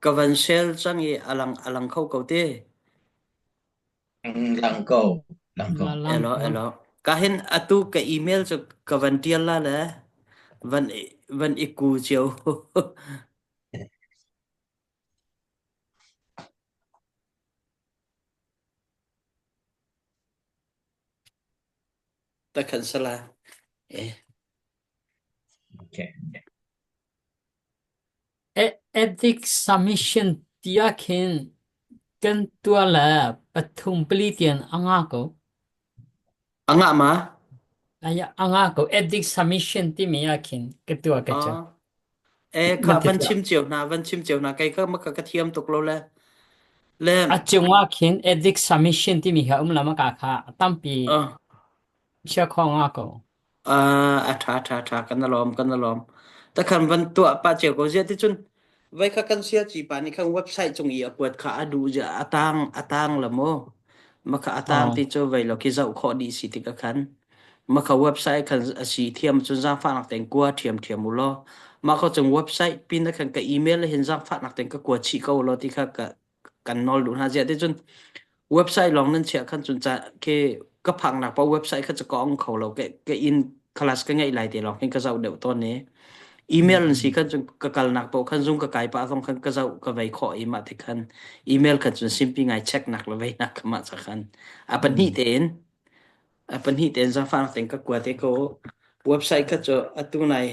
Ka van share cang i a lang a lang kho ko te. Lang ko. Lang ko. La lang Elo ko. elo. Ka hin atu ka email cu ka van tial la le van van i ku cio. Ta khan sala. Eh. Okay. Ethic submission tiah khin kan tuah le pathum pali tiang a ngah ko. Angah ma? Aya a ngah ko. Ethic submission timi ah khin ka tuah ka cu. Ah. Eh Man kha ti van tuah. chim cio hna van chim cio hna kei kha maka ka thiam tuk lo le le A cungah khin ethic submission timi kha um lama ka kha tampi uh, chia kho nga ko. A ṭha ṭha ṭha kan i lawm kan i lawm. Takhan van tuah pah cio ko ziah ticun voi kha kan sia ci pa nih khan website cung i a kuat kha a duh ziah a tang a tang la maw maka a tang Oh. ti cu vei lo khi zoh khawh dih si tik ah khan maka website khan a si thiam cun zaangfahnak tein kua ṭhiam ṭhiam u law mah ko cung website pin ah khan ka email hin zaangfahnak tein ka kua chih ko law ti kha ka kan nawl duh hna ziah ticun website lawng nan chiah khan cun ca khi ka phaknak pa website kha cu ka ong kho lo ke ka in class ka ngeih lai te lawng hin ka zoh deuh tawn i email an si khan cun ka kalnak paoh khan zung ka kai pah zong khan ka zoh ka vei khawh i mah ti khan email khan cun simpi ngai check nak le vei nak mah cha khan a pahnih tein a pahnih tein zafang tein ka kua te ko website kha cu atu nai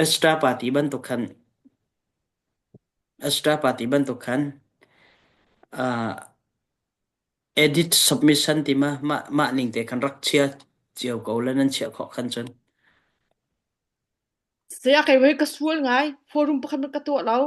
extra party bantuk khan Extra party bantuk khan uh, edit submission ti ma mah mah ning te khan rak chia cio ko le nan chiah khawh khan cun. Saya kei wei ka sual ngai forum pakhat ka tuah lo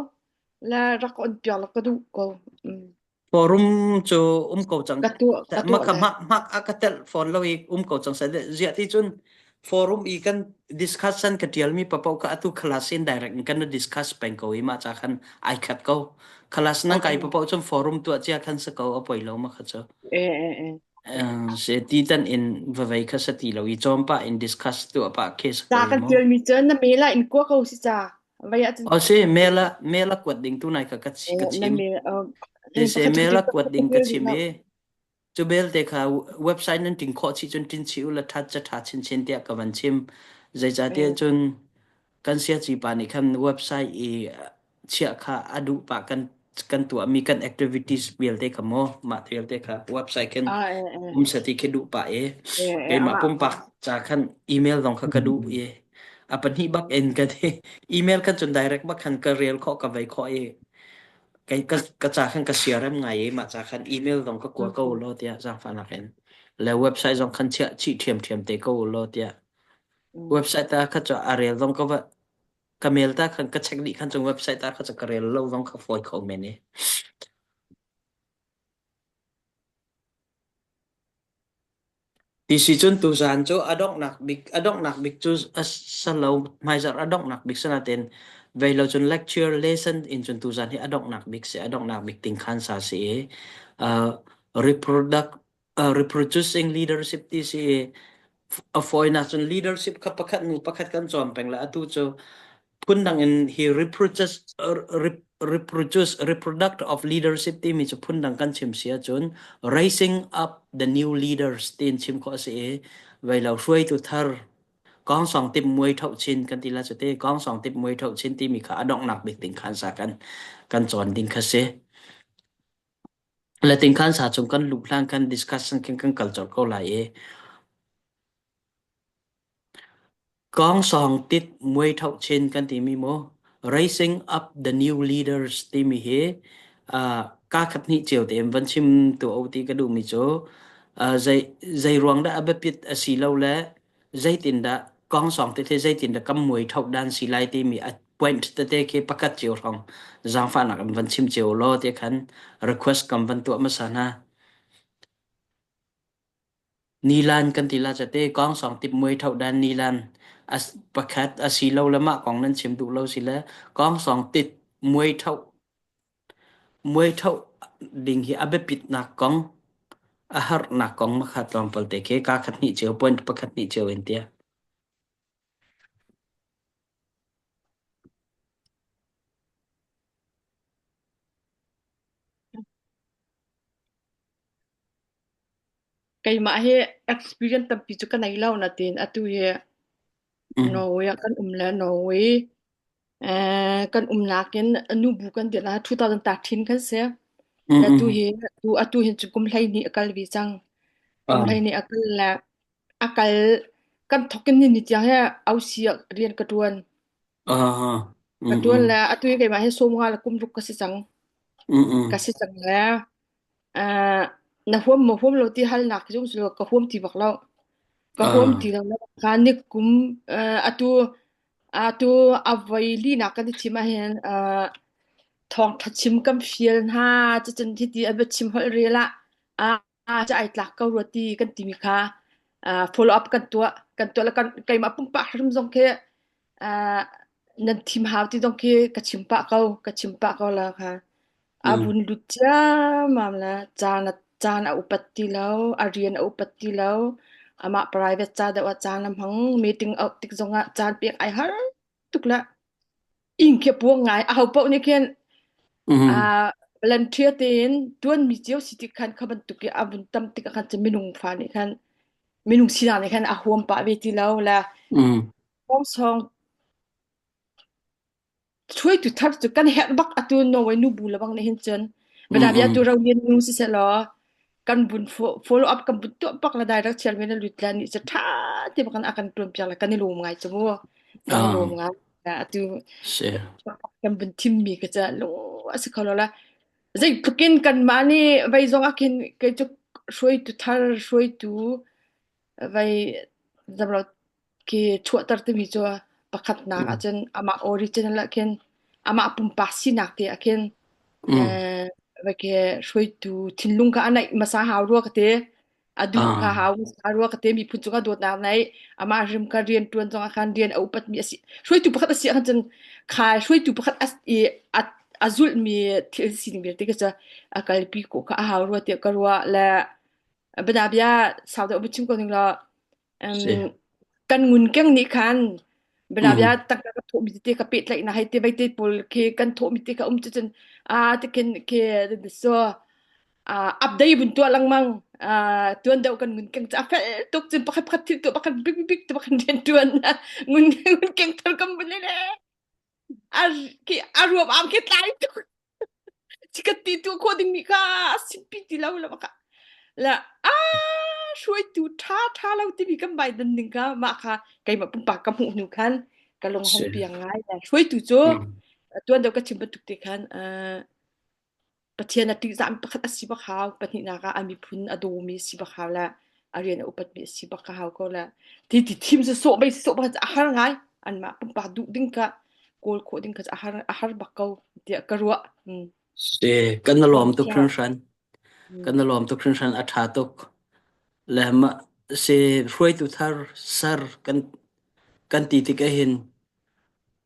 la rak on piak la ka duh ko. Mm. Forum cu um ko cang. Ka tuah ka Ma tuah ka le. mak mak a ka tel phone lo i um ko cang sai ziah ti cun forum i kan discussion ka tial mi papo ka atu class in direct in kan discuss peng ko i ma cha khan ai khat ko class nang kai Okay. papo cun forum tuah chia khan sa ko a poi lo ma kha chu Eh eh eh. se ti tan in vavei kha sa ti lo i chom pa in discuss tu pa case ko Ca i kan mo tial mi cun na mail ah in kua ko si ca. Vai ah cun o si mail a mail a kuat ding tu nai ka ka ka eh, na chim mail um se se pakhat mail cu a kuat ka ding ka mail rih chim lo. i Cu belte kha website nan ṭin khawh chih cun ṭin chih u law ṭhat ca ṭha chinchin tiah ka van chim. Zeicahtiah Eh. cun kan siaci pa nih khan website i chiah kha a duh pah kan kan tuahmi kan activities vialte kha maw mah vialte kha website khin Ah eh eh. um sati khi duh pah i Eh eh keimah angah ko. pumpak ca khan email zong kha ka duh i a pahnih bak in ka email khan cun direct bak khan ka rel khawh ka vei khawh i Kei ka, ka ca khan ka siarem ngai i mah ca khan email zong ka kua ko Mm. law tiah zaangfahnak in le website zong khan chiah chih ṭhiamṭhiam te ko law tiah Mm. website ta kha cu a rel zong ka va ka mail ta khan ka check dih khan cun website ta kha cu ka rel lo zong kha fawi kho men i Ti si cun tuzaan cu a donghnak bik a donghnak bik cu a si lo hmaizarh a donghnak bik si nain vei lo cun lecture lesson in cun tuzaan hi a donghnak bik si a donghnak bik tingkhansa si i uh, reproduct uh, reproducing leadership ti si i a fawinak cun leadership kha pakhat nu pakhat kan cawn peng le atu cu phundang in hi reproduce reproduce reproduct of leadership timi cu phundang kan chim si ahcun raising up the new leaders tiin chim khawh a si i veilo hruaitu thar kong song tip muai tho chin kan ti la cu te kong song tip muai tho chin timi kha a donghnak bik ting khan sa kan kan cawn ding kha si le ting khan sa chung kan luh hlan kan discussion kan kan kal colh ko lai i Kawngsawng tit muai thoh chin kan timi mu Raising up the new leaders timi hi uh, kaa khat hnih cio tein van chim tu o ti ka duhmi cu uh, zei zei ruang dah a biapit a si lo le zeitindah kawngsawng tit hi zeitindah kam muai thoh dan si lai timi a point tete khi pakhat cio hrawng zaangfahnak in van chim cio law ti khan request kam van tuah hmasa hna. Nilan kan ti la cate kawngsawng tip muai thodan nilan as pakhat asilo le mah kong nan chim duh lo si le kawngsawng tit muai tho muai tho ding hi a biapitnak kong a harnak kong makha tlawmpal te khi ka khat hnih cio point pakhat hnih cio in tia. Keimah hi experience tampi cu ka nei lo natin atu hi Mm. Norway ah kan um le Norway kan umnak in nubu kan dirh ah 2013 kan si. Mm Le tu mm. hi tu atu hin cu kum 12 a kal ve cang. Kum Ah. 12 a kal le a kal kan thok in ni ni tiang he ausi ah rian ka tuan. Ah. Ka Mm tuan mm. le atu hi keimah hi sawmnga le kum ruk ka si cang. Mm Ka mm. si cang le uh, na huam ma huam lo ti halnak cu um ka huam ti bak lo. Ka huam Ah. ti lo na ka ni kum atu atu avoi li nak kan i thim ahhin uh, thawngṭha chim kan fial hna cucun hiti a biachim holh rel ah ca ai tlak ko rua ti kan timi kha follow up kan tuah kan tuah le kan keimah pumpak hrim zong khi nan thim hau ti zong khi ka chim pah ko ka chim pah ko la kha a Mm. vun lut ciammam la caan a caan a upat ti lo a rian a upat ti lo amah private ca deuh ah caan a hmang meeting out tik zongah caan pek ai har tuk la ing khi puang ngai a ho paoh nih khin Mm. uh, volunteer tein tuanmi cio si tik khan kha bantuk i a vun tam tik ah khan cun minung fa nih khan minung sinak nih khan a huam pah ve ti lo la Mm. song hruaitu thar cu kan herh bak atu Norway nu bu lebang nih hin cun Mm. bianabia tu Mm. ro lian nu si seh law kan bun follow up kan bun tuah bak la direct chairman na lut la ni cu tha te bakan akan tuan piak la kan i lawm ngai chu mu kan i Ah. lawm ngai atu Si. kan bun thim mi ka cha lo a si kho lo la zeitlukin kan mah nih vei zong ah khin kei cu hruaitu thar hruaitu vei zamlo khi chuahter timi cu pakhatnak Mm. ahcun amah original ah khin amah pumpak sinak te ah khin Mm. eh khi hruaitu thinlung kha a neih hmasa hau rua ka ti a duh kha Ah. hau hmasa rua ka ti miphun cungah dawtnak neih amah hrim kha rian ṭuan zongah khan rian a upatmi a si hruaitu pakhat a si ahcun cun kha hruaitu pakhat a i a a zulhmi thil sining vialte kha cu a kalpi khawh kha a hau rua tiah ka ruah le bianabia sau deuh va chim ko ning law Si. Um, kan ngunkeng nih khan bianabia Mm. tangka ka thawhmi tete ka pehtlaihnak hei te vei te pawl khi kan thawhmi te kha um cu cun a tikhin khi so update vun tuah lengmang tuan deuh kan ngunkeng cu a fel tuk cun pakhat pakhat thil tuah pakhat bik bik tu pakhat rian tuan ngun ngunkeng thar kan vun le a khi a ruam am khi tlai tuk Chikat ti tu khawh dingmi kha a simpi ti lo la baka la a hruaitu ṭha ṭha lo timi kan bai dan ning kha mah kha keimah pumpak ka hmuh hnu khan ka lung hong Si. piang ngai la hruaitu cu Mm. tuan deuh ka chim bantuk te khan Pathian a ṭihzahmi pakhat a si bak hau. Pahnihnak ah a miphun a dawmi a si bak hau le a rian a upatmi a si bak hau ko le ti ti thim cu sawh bei sawh bak a har ngai. Anmah pumpak duh ding kha kawl khawh ding kha a har a har bak ko tiah ka ruah. Mm. Si. Kan na lawm tuk hringhran. Mm. Kan na lawm tuk hringhran a ṭha tuk. Le ma si hruaitu thar ser kan kan ti tik ahhin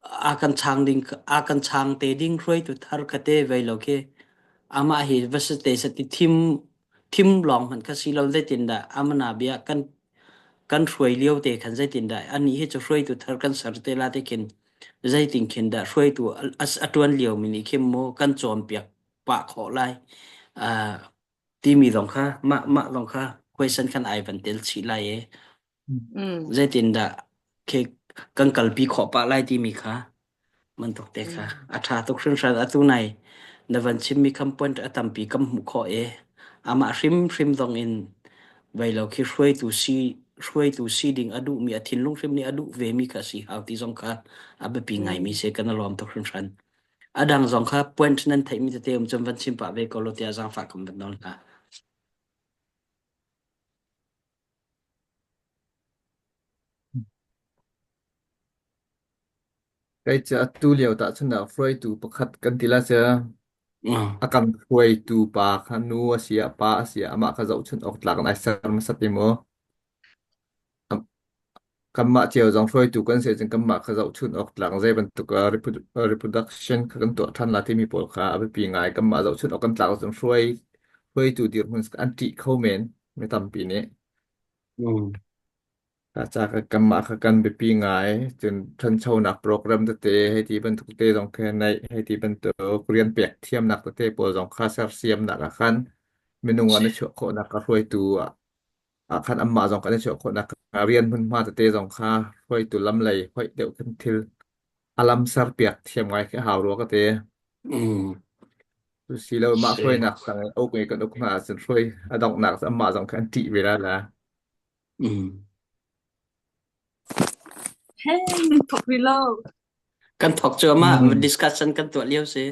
a kan chang ding a kan chang te ding hruaitu thar kha te vei lo khi amah hi va si te sati thim thim lawng hmanh kha si lo zeitindah amana bia kan kan hruai lio te khan zeitindah ani hi cu hruaitu thar kan ser te la te khin zeitin khin dah hruaitu a tuan lio mi nih khin mu kan cawnpiak pah khawh lai timi zong kha mah mah zong kha question khan ai van tel chih lai e Mm. Zeitindah khi kan kalpi khawh pah lai timi kha bantuk te kha Mm. a ṭha tuk hringhran atu nai na van chimmi kham point a tampi kam hmuh khawh i amah hrimhrim zong in vei lo khi hruaitu si hruaitu si ding a duhmi a thinlung hrim nih a duh vemi kha si hau ti zong kha a biapi ngaimi Mm. si kan i lawm tuk hringhran a dang zong kha point nan theihmi tete um cun van chim pah ve ko law tiah zaangfah kan van nawl hna. Kei cu atu lio tahchunhnak hruaitu pakhat kan ti la cu Mm. a kan hruaitu pa kha nu a si ah pa a si ah amah kha zohchunh awk tlak in ai ser hmasat i mu. Kanmah cio zong hruaitu kan si ahcun kanmah kha zohchunh awk tlak zei bantuk ah reproduction kha kan tuah ṭhan la timi pawl kha a biapi ngai. Kanmah zohchunh awk kan tlak ahcun hruai hruaitu dirhmun an ṭih kho men mi tampi nih. Mm. Ca kanmah kha kan biapi ngai. Cun ṭhanchonak program tete hei ti bantuk te zong khi neih hei ti bantuk rian pek thiamnak tete pawl zong kha sersiamnak ah khan minung ah na chuah khawhnak ka hruaitu ah. Ah khan anmah zong kan i chuah khawh nak rian hmunhma tete zong kha hruaitu lam lei hoih deuh khin thil a lam serpiak thiam ngai khi hau rua ka ti. Mm. Cu si lo mah Si. hruainak tang i uk i kan uk hna ahcun hruai a donghnak cu anmah zong khi an ṭih ve la la. Mm. Hey, nan thok rih lo. Kan thok cu mah Mm. discussion kan tuah lio si.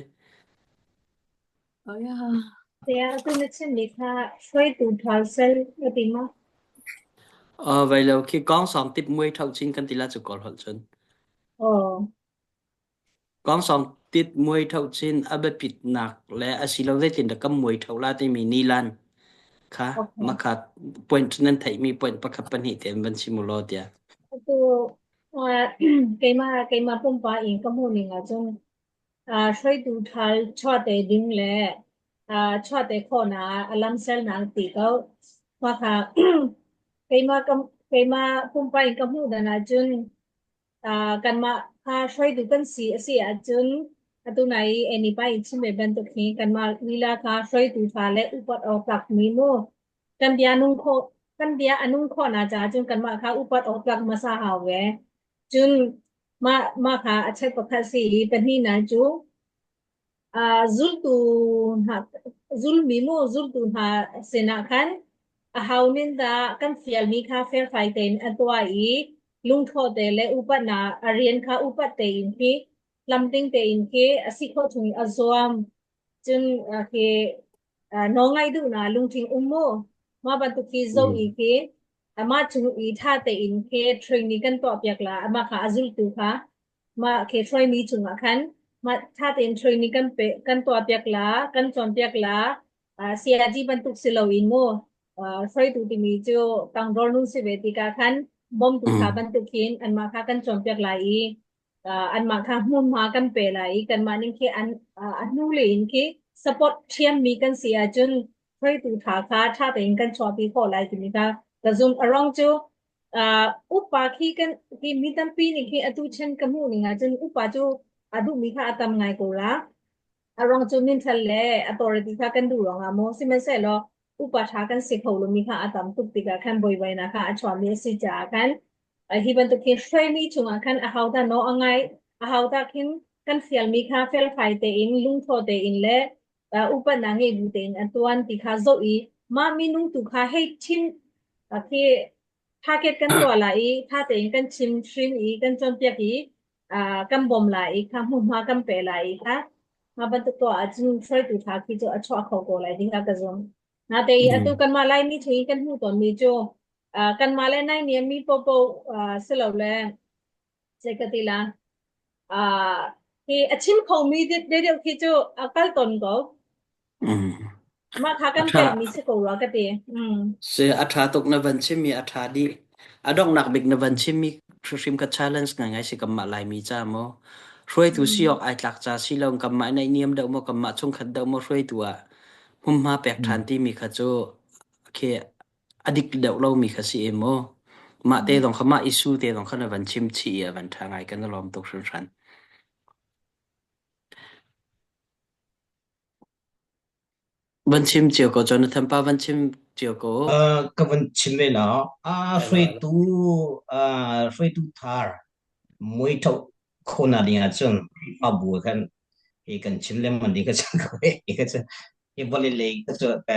Oh yeah. Tiah atu na chimmi kha hruaitu ṭha sal na ti maw? Uh, vai lo khi kong song tip muai thau chin kan ti la chu kol hol chun. Aw. Kong song tit muai thau chin a biapit nak le asilo zeitin dah kam muai thau la timi nilan kha Okay. makha point nan theihmi point pakhat pahnih te van chim u law tiah. Atu uh, keimah keimah pumpak in ka hmuh ning ahcun uh, hruaitu ṭha chuahte ding le uh, chuahte khawhnak a lamselnak ti ko. Mah kha keimah ka keimah pumpak in ka hmuh dan ahcun uh, kanmah kha hruaitu kan si a si ahcun atu nai i eni pa in chim ve bantuk hi kanmah lila kha hruaitu ṭha le upat awk tlakmi mu kan bia nung khawh kan bia a nung khawh na caah cun kanmah kha upat awk tlak hmasa hau ve. Cun mah mah kha a chet pakhat si i pahnihnak cu uh, zultu hna zulmi mu zultu hna sinah khan a hau nin dah kan fialmi kha felfai tein a tuah i lungthawh te le upatnak a rian kha upat tein khi lamting tein khi a si khawh chung in a zuam cun uh, khi uh, nawlngaih duhnak lungthin um mu mah bantuk khi zoh i Mm. khi amah chung i ṭha tein khi training kan tuah piak la amah kha a zultu kha mah khi hruaimi cungah khan mah ṭha tein training kan pe kan tuah piak la kan cawnpiak la uh, CRG bantuk si loin mu uh, hruaitu timi cu tangdor nun si ve tikah khan bawmtu ṭha Mm. bantuk khin anmah kha kan cawnpiak lai i uh, anmah kha hmunhma kan pe lai i kanmah ning khi an uh, a hnu le in khi support thiammi kan si ahcun hruaitu ṭha kha ṭha tein kan chuahpi khawh lai timi kha ka zum a ruang cu uh, upa khi kan khi mi tampi nih khi atu chen ka hmuh ning ahcun upa cu a duhmi kha a tam ngai ko la a ruang cu minthal le authority kha kan duh ruangah maw sihmanhsehlaw upa ṭha kan si kho lomi kha a tam tuk tikah khan buaibainak kha a chuahmi a si caah khan hi bantuk hin hruaimi chungah khan ahodah nawl a ngai ahodah khin kan fialmi kha felfai tein lungtho tein le upatnak ngei bu tein a tuan ti kha zoh i mah minung tu kha hei chim khi target kan tuah lai i tha tein kan chim hrin i kan cawnpiak i kan bawm lai i kha hmuhma kan pe lai i kha mah bantuk tuah ahcun hruaitu tha khi cu a chuah kho ko lai ding a ka zum. Nate i atu Mm. kanmah Laimi chung i kan hmuh tawnmi cu kanmah le naihniam mi popo silole zei ka ti la hi a chim khomi deuh khi cu a kal tawn ko. Mm. Mah kha A kan ṭha pelhmi si ko rua ka ti. Mm. Si a ṭha tuk na van chimmi a ṭha dih. A donghnak bik na van chimmi hrimhrim ka challenge ngai si kanmah Laimi ca maw hruaitu si Mm. awk ai tlak ca si lo kanmah naihniam deuh maw kanmah chungkhat deuh maw hruaitu ah hmunhma pek ṭhan Mm. timi kha cu khi a dik deuh lomi kha si i mu. Mah te Mm. zong kha mah issue te zong kha na van chim chih i a van ṭha ngai kan i lawm tuk hringhran. Van chim cio ko Jonathan pa van chim cio ko. Ka van chim ve la a Alo alo. hruaitu hruaitu thar muitho khona ding ahcun Khrihfabu khan hi kan chim lengmang ding ka cang ko hi ka cu hi vawlei lei ka cu ka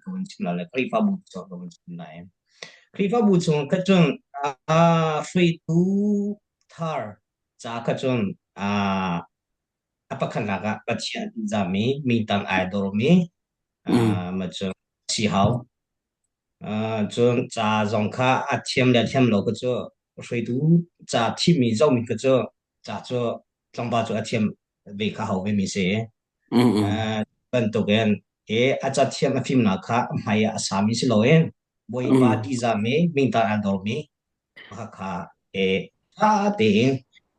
ka van chim la le Khrihfabu cu ka van chim lai Khrihfabu chung kha cun hruaitu thar ca kha cun a pakhatnak ah Pathian zami mi tang ai dormi Mm. ma cu si hau cun ca zong kha a thiam le thiam lo kha cu hruaitu ca thimmi zohmi kha cu ca cu tlangval cu a thiam ve kha hau vemi si. Mm mm. Bantukin i a ca thiam a fimnak kha a hmai ah a sami si loin Bawipa Mm. ṭihzahmi mingtan aa dormi kha kha e ṭha tein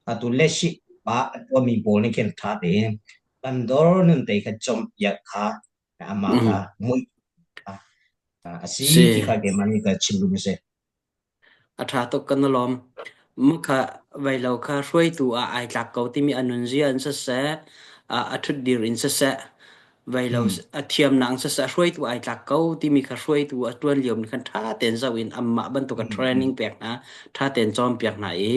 atu leshi pa a tuahmi pawl nih khin ṭha tein kan dor nun te kha cawmpiak kha amah kha Mm. mui a si Si. ti kha keimah nih ka chim duhmi a si. A ṭha tuk kan i lawm. Maka vailo kha hruaitu ah ai tlak ko timi a nunzia in siseh, a ṭhutdir in siseh. Vai lo Hmm. a thiamnak siseh hruaitu ai tlak ko timi kha hruaitu a ṭuan lio mi khan ṭha tein zoh in anmah bantuk a Hmm. training Hmm. pek hna, ṭha tein cawnpiak hna i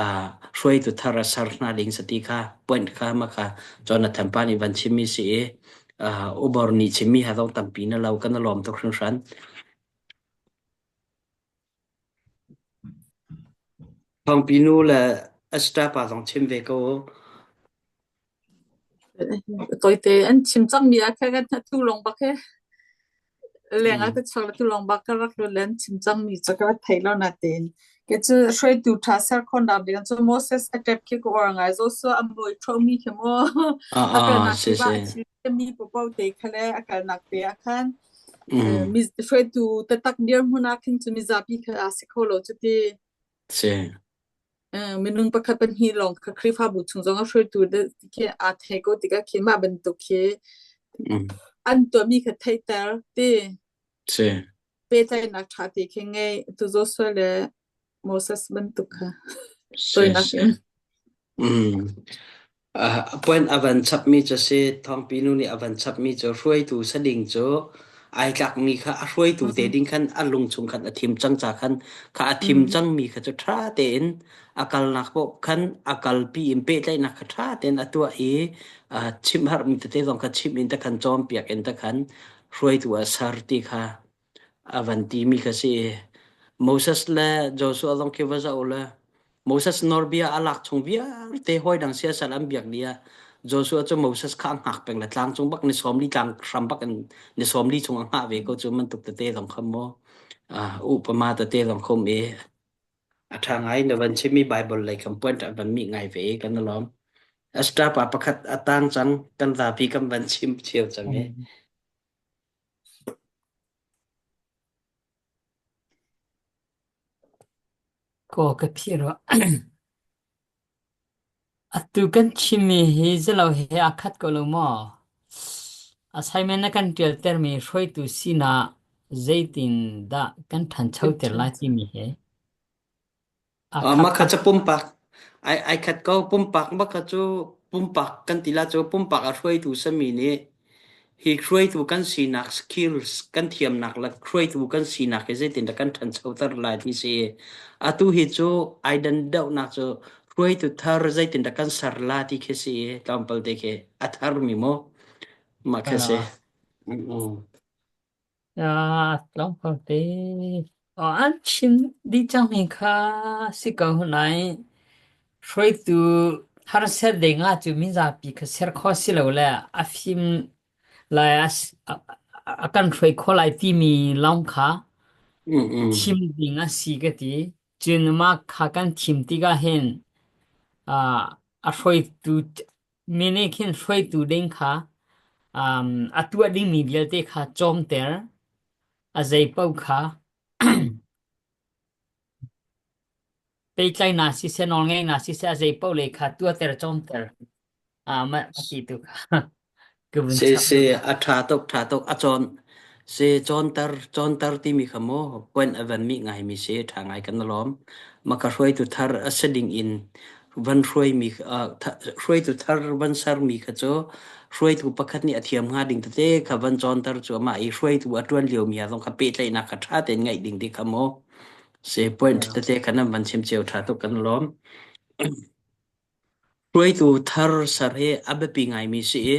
uh, hruaitu thar a ser hna ding sati kha point kha ma kha Jonathan pa nih van chimmi si i uh, ubor nih chimmi ha zong tampi na lo kan lawm tuk hringhran. Thawngpi nu le Esther pa zong chim ve ko. Tawite an chim cangmi ah khan kan tu lawng bak he leng ah Mm. ka chuak le tu lawng bak ka rak lut le an chim cangmi cu ka rak thei lo natein ke cu hruaitu ṭha ser khawhnak ding cu Moses a ṭep khi ka uar ngai Joshua a mui ṭhomi khi mu Ah a ah kalnak si kip ah si. a thil mi paoh te kha le a kalnak te ah khan Mm. mi hruaitu taktak dirhmun ah khin cu mizapi kha aa si kho lo cu ti Si. Minung pakhat pahnih lawng kha Khrihfabu chung zong ah hruaitu khi aa thei ko tikah khi mah bantuk khi Mm. an tuahmi kha theihter ti Si. pehtlaihnak ṭha te khi ngei tu Joshua le Moses bantuk kha Si toinak si. in. Mm. Uh, point a van chapmi cu si Thawngpi nu nih a van chapmi cu hruaitu sading cu ai tlakmi kha a hruaitu te Mm, ding khan a lung chung khan a thim cang ca khan kha a thim mm, cangmi kha cu ṭha tein a kalnak paoh khan a kalpi in pehtlaihnak kha ṭha tein a tuah i uh, chimh harmi tete zong kha chimh in te khan cawnpiak in te khan hruaitu a ser ti kha a van timi kha si. Moses le Joshua zong khi va zoh le Moses nawlbia a lak chung vialte hawi dang siasal an biak ni ah Joshua cu Moses kha a hngak peng le tlang cung bak ni 40 tlang hram bak in ni 40 chung a hngah ve ko cu man tuk tete zong kha mu uh, upama tete zong khum i a ṭha ngai na van chimmi Bible lei kan point a van mi ngai ve kan lawm. Astra pa pakhat a tang cang kan zapi kan van chim cio cang i Hmm. Kaw ka phih rua. Atu kan chimmi hi zelo he aa khat ko lo maw? Assignment na kan ṭialtermi hruaitu sinah zeitin dah kan ṭhanchoter lai timi he aa Uh, khat mah kha tak. cu pumpak ai ai khat ko pumpak mah kha cu pumpak kan ti la cu pumpak a hruaitu sami nih hi hruaitu kan sinak skills kan thiamnak le hruaitu kan sinak hi zeitindah kan ṭhanchoter lai ti si atu hi cu ai dan deuhnak cu hruaitu thar zeitindah kan ser la ti khi si tlawmpal te khi a thar mi mu mah khi si Ah, Mm. tlawmpal te. An chim dih cangmi kha si ko nain hruaitu harsat ding ah cu mizapi kha ser khawh si lo le a fim lai a, a kan hruai khawh lai timi lawng kha Mm mm. thim ding a si ka ti. Cun mah kha kan thim tikah hin ah, a hruaitu mi nih khin hruaitu ding kha um, a tuah dingmi vialte kha cawmter, a zei paoh kha pehtlaihnak siseh, nawlngeihnak siseh, a zei paoh le kha tuahter, cawmter. Ah, mah ti tu kha ka vun Si chap si duh. a ṭha tuk ṭha tuk a cawn si cawnter cawnter timi kha mu point a van mi ngai mi si ṭha ngai kan lawm maka hruaitu thar a si ding in van hruai mi hruaitu thar van ser mi kha cu hruaitu pakhat nih a thiam hnga ding tete kha van cawnter cu amah i hruaitu a ṭuan lio mi ha zong kha pehtlaihnak kha ṭha tein ngaih ding ti kha mu si point tete kha nan van chim cio ṭha tuk kan lawm Hruaitu thar ser hi a biapi ngaimi si i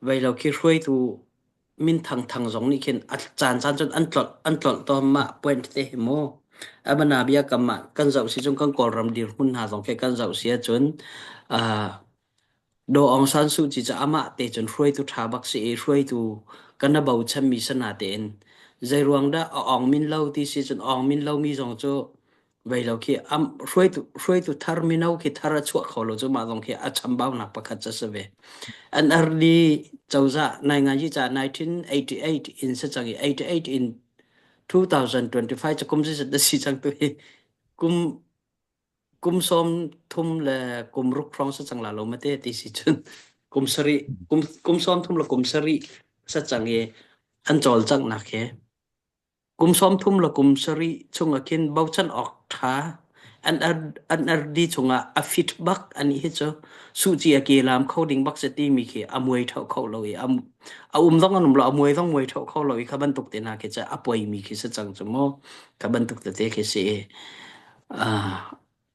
veilo khi hruaitu minthang thang zong nih khin a caancaan cun an tlolh an tlolh tawn mah point te hi mu. A bianabia kam ah kan zoh si cun kan Kawlram dirhmun hna zong khi kan zoh si ahcun uh, Daw Aung San Suu Kyi cu amah te cun hruaitu ṭha bak si i hruaitu kan na bochanmi sana tein zeiruang dah a awng min lo ti si cun awng min lomi zong cu Vei lo khi am hruaitu hruaitu thar mino khi thar a chuah kho lo cu mah zong khi a chambaunak pakhat cu a si ve. NRD cozah nainganzi ca 1988 in si cang i 88 in 2025 cu kum zeizat na si cang tu hi kum kum sawm thum le kum ruk hrawng si cang la lo mate ti si cun kum sarih kum kum sawm thum le kum sarih si cang i an cawlcanghnak hi Kum 30 le kum sarih chungah khin bochan awk ṭha. NRD chungah a fit bak ani hi cu suci a ke lam kho ding bak se timi khi a muai tho kho lo i a um zong an um lo a muai zong muai tho kho lo i kha bantuk te hna khi cu a poi mi khi si cang cu mu kha bantuk tete khi si i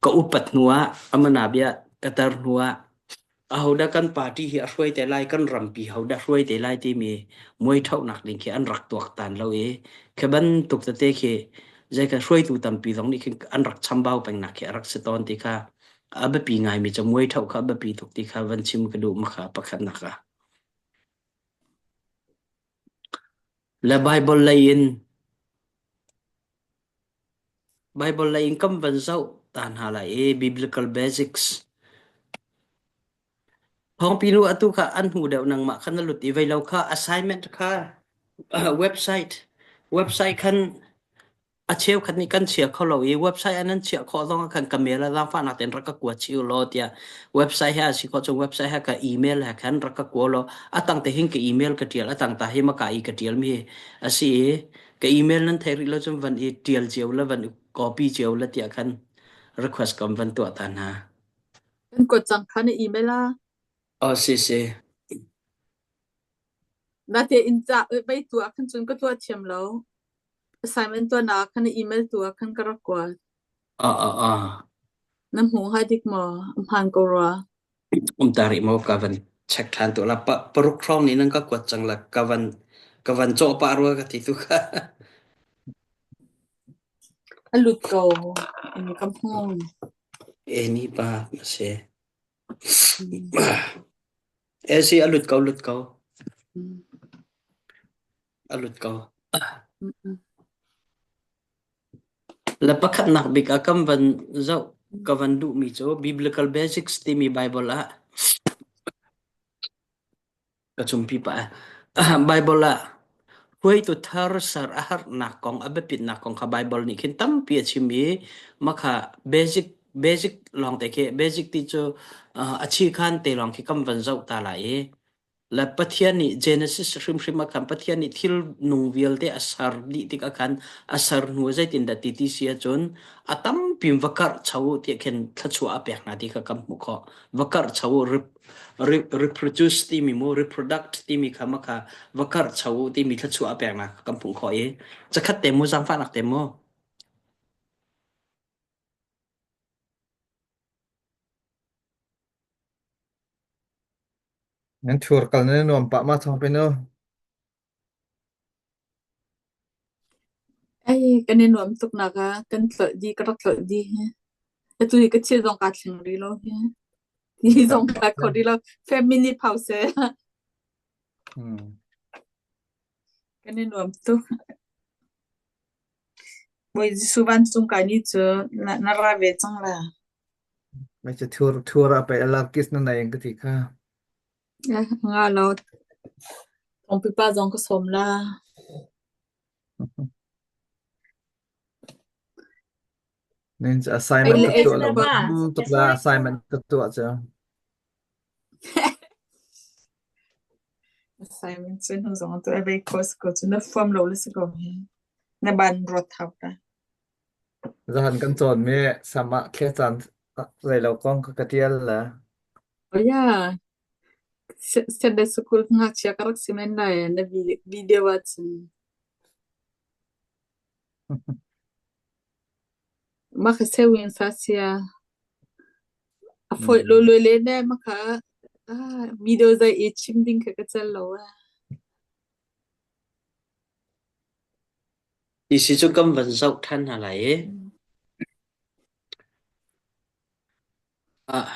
ka upat hnu ah amana bia ka tar hnu ah ahodah kan party hi a hruai te lai kan rampi hodah hruai te lai timi muaithonak ding khi an rak tuaktan lo i khi bantuk tete khi zei kan hruaitu tampi zong nih khin an rak chambau pengnak khi a rak si tawn ti kha a biapi ngaimi cu muaitho kha a biapi tuk ti kha van chim ka duh ma kha pakhatnak ah le Bible lei in Bible lei in kan van zoh ta hna lai i Biblical Basics. Thawngpi nu atu kha an hmu deuh nangmah kha na lut i vei lo kha assignment kha website website khan a cheukhat nih kan chia kho lo i website an nan chiah khawh zong ah khan ka mail ah zaangfahnak tein rak ka kua chih u law tiah website he a si khawh chung website he ka email he khan rak ka kua law a tang te hin ka email ka tial a tang ta hi maka i ka tial mi a si i Ka email nan theih rih lo cun van i ṭial cio le van i copy cio le tiah khan request kam van tuah ta hna. Kan kuat cang kha na email ah. Oh, si si. Nate in ca vei tu ah khan cun ka tuah thiam lo. Assignment tuah nak khan na email tu ah khan ka rak kuat. Ah ah ah. Na hmu hai dik maw? A hmaan ko rua. Um ta rih maw ka van check ṭhan tuah la. Pa paruk hrawng nih nan ka kuat cang la ka van ka van cawh pah rua ka ti tu kha. A lut ko. In ka hmu. E ni pa na si. E si a lut ko lut ko. A lut ko. Le pakhatnak bik ah kan van zoh ka van duhmi cu Biblical Basics timi Bible ah ka cumpi pah. Bible ah hruaitu thar ser a harnak kong a biapitnak kong kha Bible nih khin tampi a chim i makha basic basic lawng te khi basic ti cu a chi khan te lawng khi kan van zoh ta lai i Le Pathian nih Genesis hrimhrim ah khan Pathian nih thil nung vialte a ser dih tikah khan a ser hnu ah zeitindah ti ti si ahcun a tampi in va karh cho u tiah khin thluachuah a pek hna ti kha kan hmuh khawh. Va karh cho u, reproduce timi mu, reproduct timi kha ma kha va karh cho u timi thluachuah a pek hna kha kan hmuh khawh i zakhat te mu zaangfahnak te mu. Nan thur kal nan i nuam pah ma thawng pin u. Ei, kan i nuam tuk nak ah kan tlolh dih, ka rak tlolh dih hi. Atu hi ka thil zong kaa thleng rih lo hi. Hi zong kaa kho rih lo. Family phau seh. Hmm. Kan i nuam tuk. Bawi Jesuh vancung kai ni cu na, na ra ve cang la. Mai cha thur thur a pe alarkis na nei ka ti kha. Eh, nga lo. Thawngpi pa zong ka sawm la. Nin Ei assignment le ka ei tuah lo le ma ba. tam tuk la assignment ka tuah cu. Assignment cu hnu zong tu ai course ko cu na fuam lo le si ko hi. Na ban rot hau ta. Zahan kan cawn mi sama thle caan zei lo kong ka ka tial la. Oh yeah. Sunday school ngakchia ka rak si men lai na video ah cun. Mah kha sewin sa sia. A foi lo lo le ne mah kha ah video zai i chim ding kha ka cel lo ah. Ti si cu kan van zoh ṭhan hna lai i ah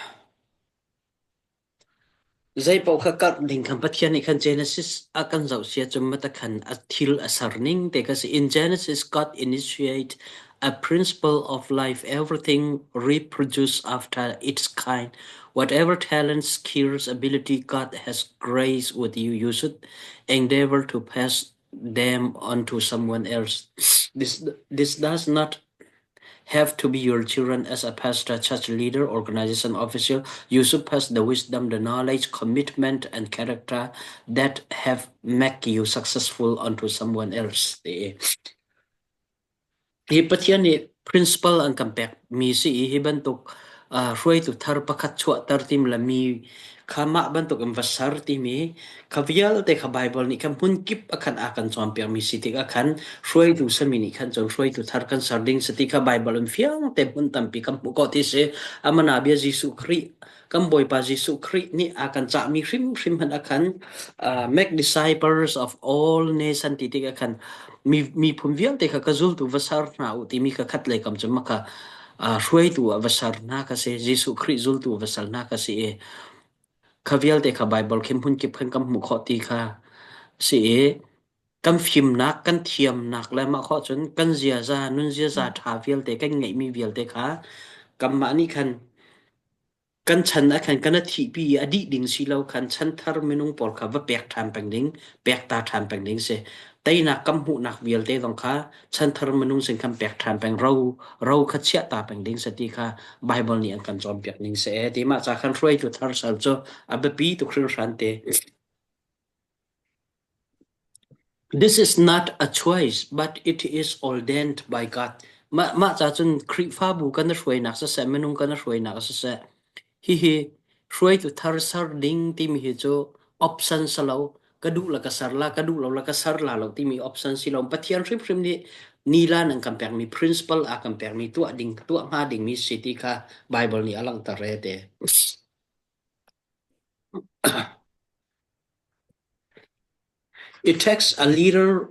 Zeipaoh kha karh ding khan Pathian nih khan Genesis a kan zoh sia cun mata khan a thil a ser ning te kha si. In Genesis, God initiate a principle of life. Everything reproduce after its kind. Whatever talents, skills, ability God has graced with you, you should endeavor to pass them on to someone else. This, this does not have to be your children as a pastor, church leader, organization official. You should pass the wisdom, the knowledge, commitment, and character that have make you successful onto someone else. Hi Pathian nih. Principal an kan pekmi si i hi bantuk hruaitu thar pakhat chuahter timi le mi kha mah bantuk in va ser timi kha vialte kha Baibal nih khan hmun kip a khan a kan cawnpiakmi si tikah khan hruaitu sami nih khan cun hruaitu thar kan ser ding si ti kha Baibal in fiang te hmun tampi kan hmuh khawh ti si. Amana bia Jesuh Khrih kan Bawipa Jesuh Khrih nih a kan cahmi hrimhrim hmanh a khan make disciples of all nation ti tikah khan mi miphun vialte kha ka zultu va ser hna u timi kha khat lei kam cu maka hruaitu ah va ser hna ka si Jesuh Khrih zultu va ser hna ka si i kha vialte kha Bible khin hmun kip khan kan hmuh khawh ti kha si i kan fimnak kan thiamnak le mah khawh cun kan ziaza nun ziaza ṭha vialte kan ngeihmi vialte kha kanmah nih khan Kan chan ah khan kan a thihpi i a dih ding si lo khan chanthar minung pawl kha va pek ṭhan peng ding, pek ta ṭhan peng ding si. Teinak kan hmuhnak vialte zong kha chanthar minung sin khan pek ṭhan peng, ro, ro kha chiah ta peng ding si ti kha Bible nih an kan cawnpiak ning si ee. Ti mah ca khan hruaitu thar sal cu a biapi tuk hringhran te. This is not a choice, but it is ordained by God. Mah mah ca cun Khrihfabu kan i hruainak siseh, minung kan i hruainak siseh, hihi hruaitu thar ser ding timi hi cu option si lo. Ka duh le ka ser la, ka duh lo le ka ser la lo timi option si lo. Pathian hrimhrim nih nila nan kan pekmi principle a kan pekmi tuah ding, tuah hnga dingmi si ti kha Bible nih a langhter re te. It takes a leader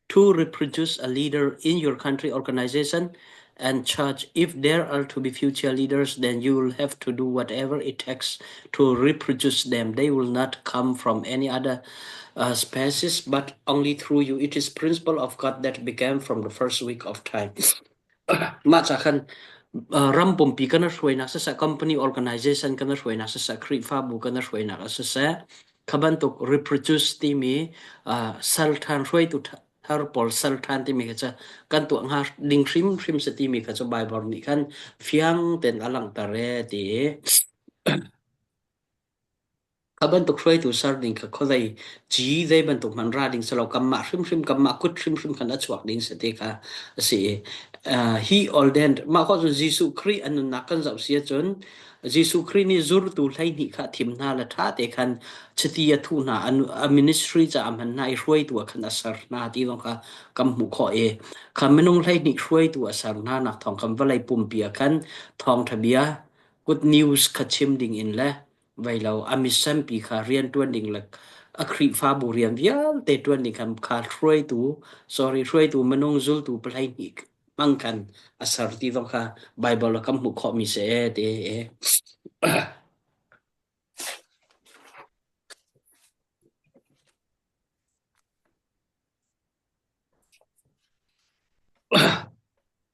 to reproduce a leader in your country, organization, and church. If there are to be future leaders, then you will have to do whatever it takes to reproduce them. They will not come from any other species, but only through you. It is principle of God that began from the first week of time. Mah ca khan ram pumpi kan hruainak siseh, company organization kan hruainak siseh, Khrihfabu kan hruainak ah siseh, kha bantuk reproduce timi sal ṭhan hruaitu thar pawl sal ṭhan timi kha cu kan tuah hnga ding hrimhrim si timi kha cu Bible nih khan fiang tein a langhter e ti. Kha bantuk hruaitu ser ding kha khuazei ci zei bantuk hmanh ra ding si lo kanmah hrimhrim kanmah kut hrimhrim khan a chuak ding si ti kha a si i hi olden mah khawh cun Jesuh Khrih a nunnak kan zoh si ahcun Jesuh Khrih nih zurtu 12 kha a thim hna le ṭha te khan chiti a thuh hna a ministry caah a hman hna i hruaitu ah khan a ser hna ti zong kha kan hmuh khawh i kha minung 12 hruaitu a ser hna nak thawng khan vawlei pumpi ah khan thawngṭha bia good news kha chim ding in le vai lo a misampi kha rian ṭuan ding le a Khrihfabu rian vialte ṭuan ding khan kha hruaitu sorry hruaitu minung zultu palei hnih hmang khan a ser ti zong kha Bible ah kan hmuh khawhmi si e ti e.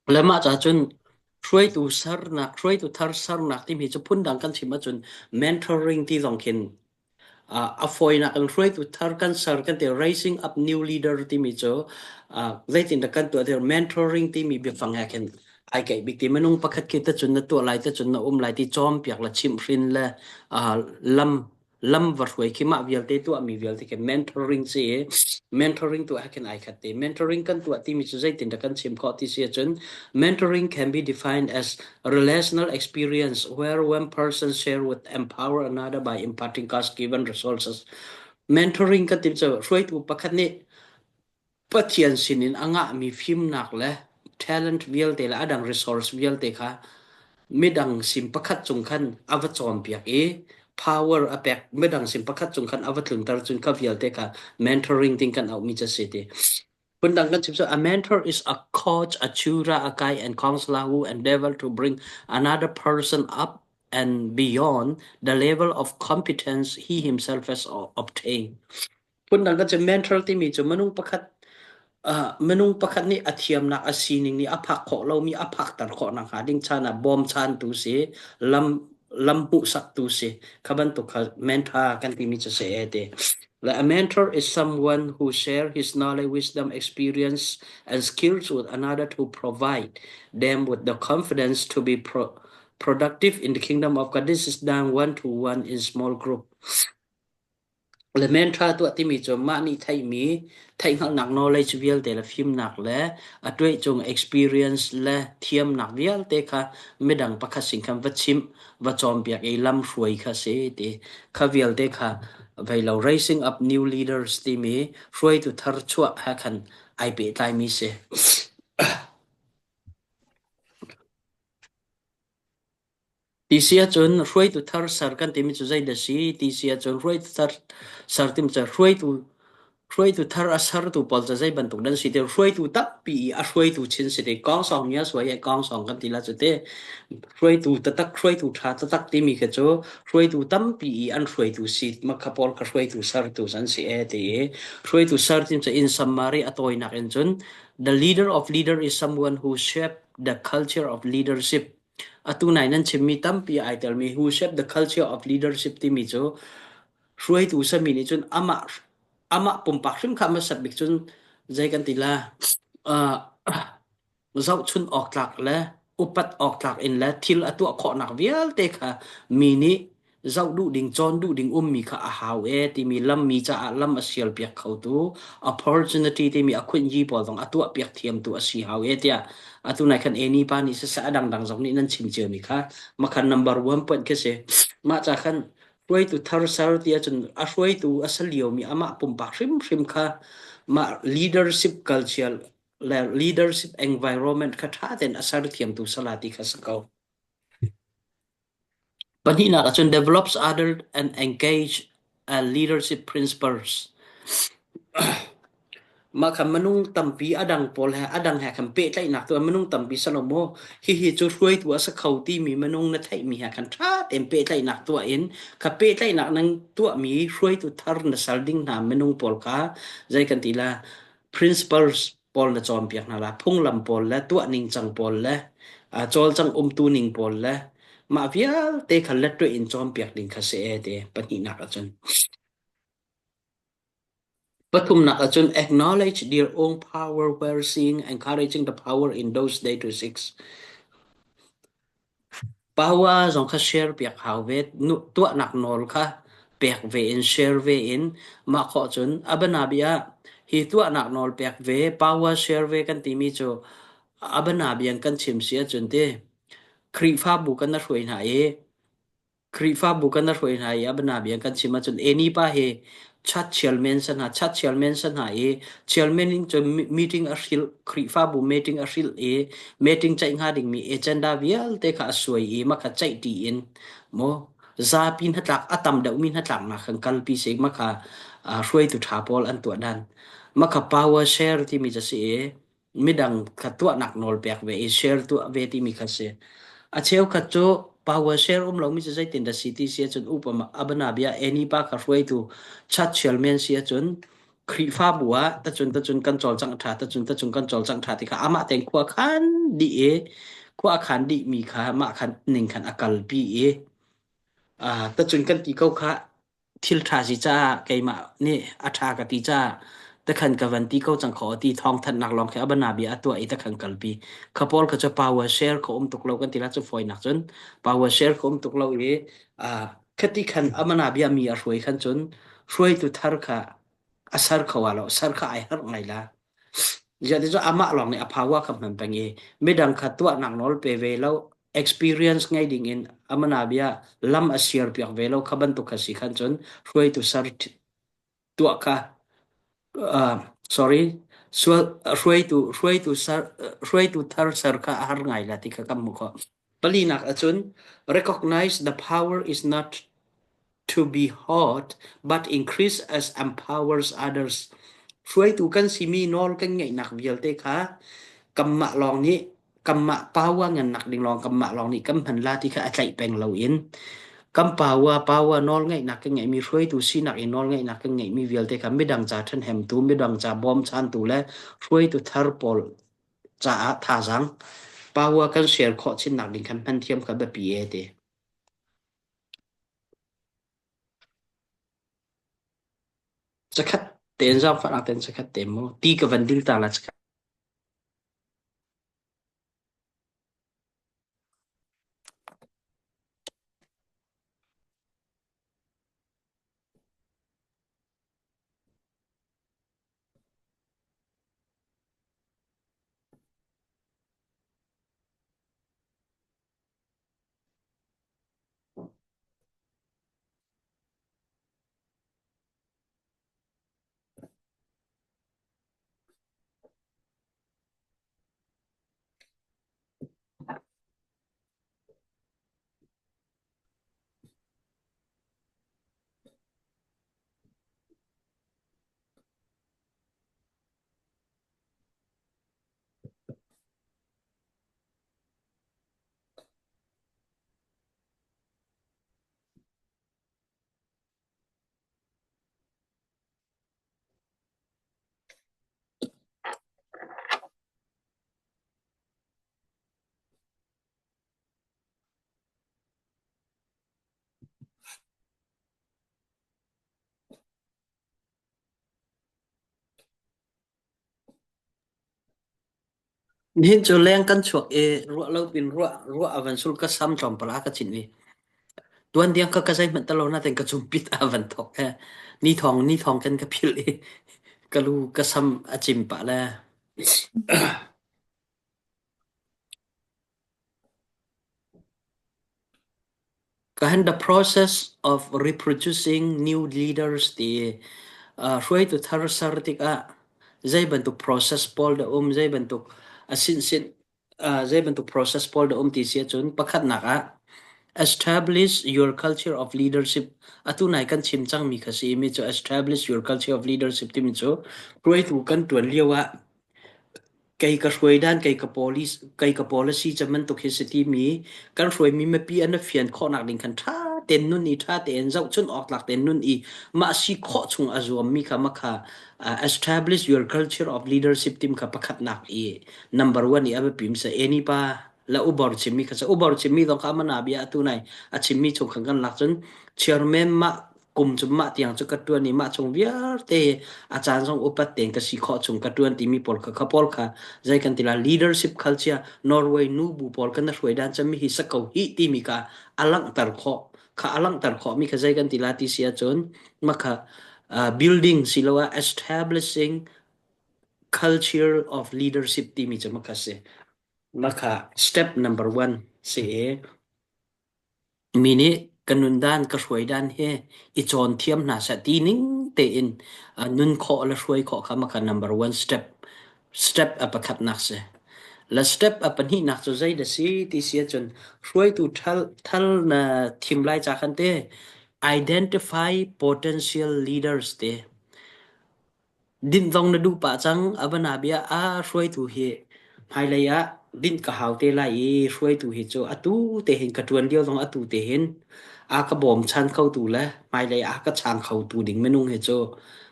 Le mah ca cun hruaitu sernak, hruaitu thar sernak timi cu phundang kan chim ahcun mentoring ti zong khin a fawinak in hruaitu thar kan ser kan ti raising up new leader timi cu zeitindah kan tuah ti mentoring timi biafang he khin ai keih bik ti minung pakhat khi tacun na tuah lai tacun na um lai ti cawnpiak le chimhhrin le lam lam va hruai khi mah vialte tuahmi vialte khi mentoring si i mentoring tuah he khin ai khat te mentoring kan tuah timi cu zeitin dah kan chim khawh ti si ahcun mentoring can be defined as a relational experience where one person share with empower another by imparting God's given resources mentoring kan ti cu hruaitu pakhat nih Pathian sinin a ngahmi fimnak le talent vialte le a dang resource vialte kha midang sin pakhat cung khan a va cawnpiak i power a pek midang sin pakhat cung khan a va tlunter cun kha vialte kha mentoring ding kan auhmi cu a si ti. Phundang kan chim cu a mentor is a coach, a tutor, a guide and counselor who endeavor to bring another person up and beyond the level of competence he himself has obtained. Phundang kan cu mentor timi cu minung pakhat minung pakhat nih a thiamnak a sining nih a phak khawh lomi a phakter khawh nakhnga ding chan ah bawmchantu si lam lam hmuhsaktu si kha bantuk kha mentor kan timi cu si e ti. Le a mentor is someone who share his knowledge, wisdom, experience and skills with another to provide them with the confidence to be productive in the kingdom of God. This is done one to one in small group. Le menṭha tuah timi cu mah nih theihmi theihhngalhnak knowledge vialte le fimnak le a tuahcung experience le thiamnak vialte kha midang pakhat sin khan va chimh, va cawnpiak i lamhruai kha si ti. Kha vialte kha vei lo raising up new leaders timi hruaitu thar chuah he khan ai pehtlaimi si. Ti si ahcun hruaitu thar ser kan timi cu zeidah a si ti si ahcun hruaitu thar ser timi cu hruaitu hruaitu thar a sertu pawl cu zei bantuk dan si ti hruaitu tampi i a hruaitu chin si ti kawngsawng mi a suai i kawngsawng kan ti la cu ti hruaitu taktak hruaitu ṭha taktak timi khi cu hruaitu tampi i an hruaitu si makha pawl kha hruaitu sertu an si e ti i hruaitu ser timi cu in summary a tawinak in cun the leader of leader is someone who shape the culture of leadership. Atu nai nan chimmi tampi ai telmi who shape the culture of leadership timi cu hruaitu sami nih cun amah amah pumpak hrim kha hmasat bik cun zei kan ti la uh, zohchun awk tlak le upat awk tlak in le thil a tuah khawhnak vialte kha mi nih zoh duh ding cawn duh ding ummi kha a hau e timi lammi caah lam a sial piak khotu opportunity timi a khunyi pawl zong a tuah piak thiamtu a si hau e tiah atu nai khan eni pa nih siseh a dangdang zong nih nan chim cio mi kha makhan number one point khi si mah ca khan hruaitu thar ser ti ahcun a hruaitu a si lio mi amah pumpak hrimhrim kha mah leadership culture le leadership environment kha ṭha tein a ser thiamtu sala ti kha si ko. Pahnihnak ahcun develops other and engage a leadership principles. Mah kha minung tampi a dang pawl he a dang he khan pehtlaihnak tu minung tampi salo maw hihi cu hruaitu a si kho timi minung na theihmi he khan ṭha tein pehtlaihnak tuah in kha pehtlaihnak nan tuahmi hruaitu thar na sal ding hna minung pawl kha zei kan ti la principles pawl na cawnpiak hna la phunglam pawl le tuah ningcang pawl le cawlcang umtu ning pawl le mah vialte kha lettuah in cawnpiak ding kha si e ti pahnihnak ahcun pathumnak ahcun acknowledge their own power while seeing encouraging the power in those day to six Power zong kha share piak hau ve. Tuahnak nawl kha pek ve in share ve in mah khawh cun a bianabia ah hi tuahnak nawl pek ve power share ve kan timi cu a bianabia in kan chim si ahcun ti Khrihfabu kan na hruai hna i Khrihfabu kan hruai hna i a bianabia kan chim ahcun eni pa hi chat chairman sa hna chat chairman sa hna i chairman in cun meeting a hril Khrihfabu meeting a hril i meeting ceih hnga dingmi agenda vialte kha a suai i makha ceih ṭi in maw zapi hnatlak a tam deuhmi hnatlaknak kan kalpi si makha hruaitu ṭha pawl an tuah dan makha power share timi cu si i midang kha tuahnak nawl pek ve i share tuah ve timi kha si. A cheukhat cu power share um lomi cu zeitin dah si ti si ahcun upa abana bia eni pa kha hruaitu chat men si ahcun Khrihfabu ah tacun tacun kan cawlcangh ṭha tacun tacun kan cawlcangh ṭha ti kha amah tein khua khan dih i khua a khan dih mi kha mah khan ning khan a kalpi i tacun kan ti ko kha thil ṭha si caah keimah nih a ṭha ka ti caah takhan ka van ti ko cang kho ti thawngthanhnak lawng khi abana bia a tuah i takhan kalpi kha pawl kha cu power share kha um tuk lo kan ti la cu fawinak cun power share kha um tuk lo i khati khan amana bia mi a hruai khan cun hruaitu thar kha a ser kho lo ser kha ai harh ngai la Ziah ti cu amah lawng nih a power kha hman peng i midang kha tuahnak nawl pe ve lo experience ngei ding in amana bia lam a siar piak ve lo kha bantuk kha si khan cun hruaitu ser tuah kha uh, sorry sual hruaitu hruaitu ser hruaitu thar ser kha a har ngai la ti kha kan hmu khawh palinak ahcun recognize the power is not to be hot but increase as empowers others. Hruaitu kan simi nawl kan ngeihnak vialte kha kanmah lawng nih kanmah power ngannak ding lawng kanmah lawng nih kan hman la ti kha a tlaih peng loin kan power power nawl ngeihnak kan ngeihmi hruaitu sinak in nawl ngeihnak kan ngeihmi vialte kha midang ca ṭhenhemtu midang ca bawmchantu le hruaitu thar pawl caah thazaang power kan share khawh chinnak ding khan hman thiam kha biapi e ti. Zakhat tein zaangfahnak tein zakhat te mu ti ka van dil ta la zakhat. Nihin cu leng kan chuak i ruah lo pin ruah ruah a van sul ka sam tlawmpal a ka chinh i tuan diang ka ka zeihmanh talo natin ka cumpit a van thok he ni thong ni thong kan ka philh i ka lu ka sam a cim pah le Kahan the process of reproducing new leaders ti hruaitu thar ser tikah zei bantuk process pawl dah um, zei bantuk a sinsin zei bantuk process pawl dah um ti si ahcun pakhatnak ah establish your culture of leadership atu nai kan chim cangmi kha si mi cu establish your culture of leadership timi cu hruaitu kan tuan lio ah Kei ka hruai dan, kei ka policy, kei ka policy ca bantuk hi si timi kan hruaimi mipi an i fian khawhnak ding khan ṭha tein nun i ṭha tein zohchunh awk tlak tein nun i mah si khawh chung a zuammi kha mah kha uh, establish your culture of leadership tim kha pakhatnak i number one i a biapi mi si eni pa la ubor chimmi kha ubor chimmi zong kha amana bia atu nai a chimmi chung khan kan lak cun chairman mah kum cu mah tiang cu ka ṭuan i mah chung vialte a caan zong upat tein ka si khawh chung ka ṭuan timi pawl kha kha pawl kha zei kan ti la leadership culture Norway nu bu pawl kan hruai dan cami hi sako hi timi kha a langhter khawh kha a langhter khawh mi kha zei kan ti la ti si ahcun mah kha uh, building siloah establishing culture of leadership timi cu mah kha si mah kha step number one si i Mi nih ka nundan ka hruai dan hi i cawn thiam hna seh ti ning tein nun khawh le hruai khawh kha maka number one step step a pakhatnak si. La step a pahnihnak cu zei dah si ti si ahcun hruaitu thal thal na thim lai ca khan te identify potential leaders te Dinh zong na duh pah cang. A va bia ah hruaitu hi hmailei ah dinh ka hau te lai i hruaitu hi cu atu te hin ka ṭuan lio zong atu te hin a ka bawmchan khotu le hmailei ah ka chang khotu ding minung hi cu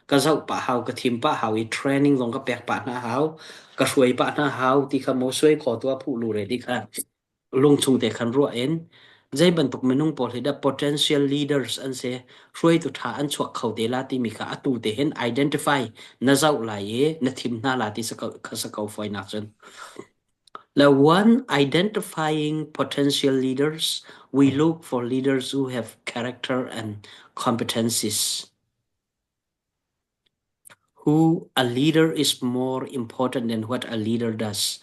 ka zoh pah hau, ka thim pah hau i training zong ka pek pah hna hau, ka hruai pah hna hau ti kha maw suai kho tu a phuh lu re ti kha lungchung te khan ruah in zei bantuk minung pawl hi dah potential leaders an si hruaitu ṭha an chuak kho te la timi kha atu te hin identify na zoh lai i na thim hna la ti kha sa ko fawinak cun The one identifying potential leaders we look for leaders who have character and competencies who a leader is more important than what a leader does.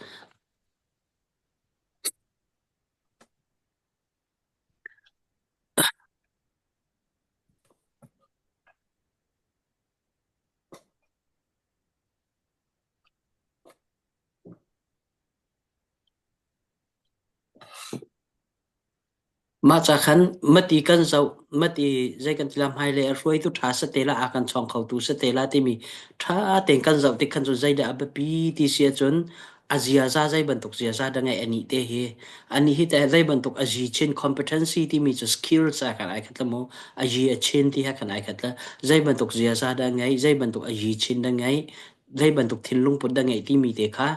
Mah ca khan mati kan zoh, mati zei kan ti la hmailei a hruaitu ṭha sate la a kan chawng khotu sate la timi ṭha tein kan zoh tik khan cun zeidah a biapi ti si ahcun a ziaza zei bantuk ziaza dah ngeih anih te hi anih hi teh zei bantuk a zi chin competency timi cu skills ah khan ai khat la mu a yi a chin ti he khan ai khat la zei bantuk ziaza dah ngeih zei bantuk a yi chin dah ngeih zei bantuk thinlung put dah ngeih timi te kha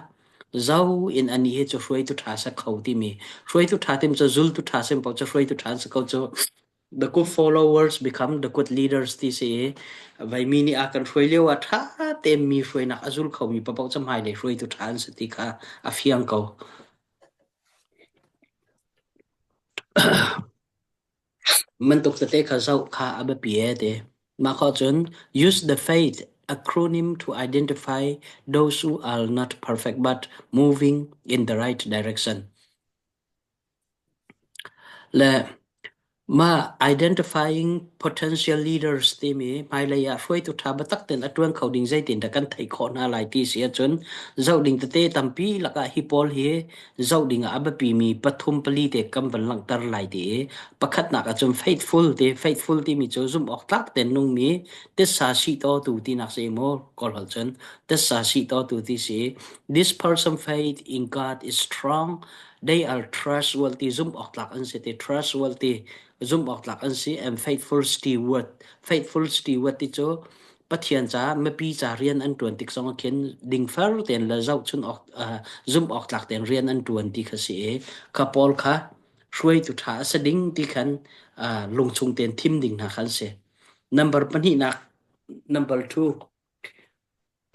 zo in anih hi cu hruaitu ṭha sa kho timi hruaitu ṭha tim cu zultu ṭha sim paoh cu hruaitu ṭha an si ko cu the good followers become the good leaders ti si i veimi nih a kan hruai lio ah ṭha tein mi hruainak a zul khomi paoh cu hmailei hruaitu ṭha an si ti kha a fiang ko. Bantuk tete kha zoh kha a biapi e ti. Mah khawh cun use the faith acronym to identify those who are not perfect but moving in the right direction. Le mah identifying potential leaders timi hmailei ah hruaitu ṭha biatak tein a ṭuan kho ding zeitindah kan theih khawh hna lai ti si ahcun zoh ding tete tampi lakah hi pawl hi zoh ding ah a biapimi pathum pali te kan van langhter lai ti i pakhatnak ahcun faithful ti faithful timi cu zumh awk tlak tein nungmi titsa sihto tu tinak si maw kawl holh cun titsa sihto tu ti si this person faith in God is strong they are trustworthy zumh awk tlak an si ti trustworthy zumh awk tlak an si and faithful steward faithful steward ti cu Pathian ca mipi ca rian an ṭuan tik zong ah khin dingfer tein le zohchun awk uh, zumh awk tlak tein rian an ṭuan ti kha si i kha pawl kha hruaitu ṭha a si ding ti khan uh, lungchung tein thim ding hna khan si. Number pahnihnak number two.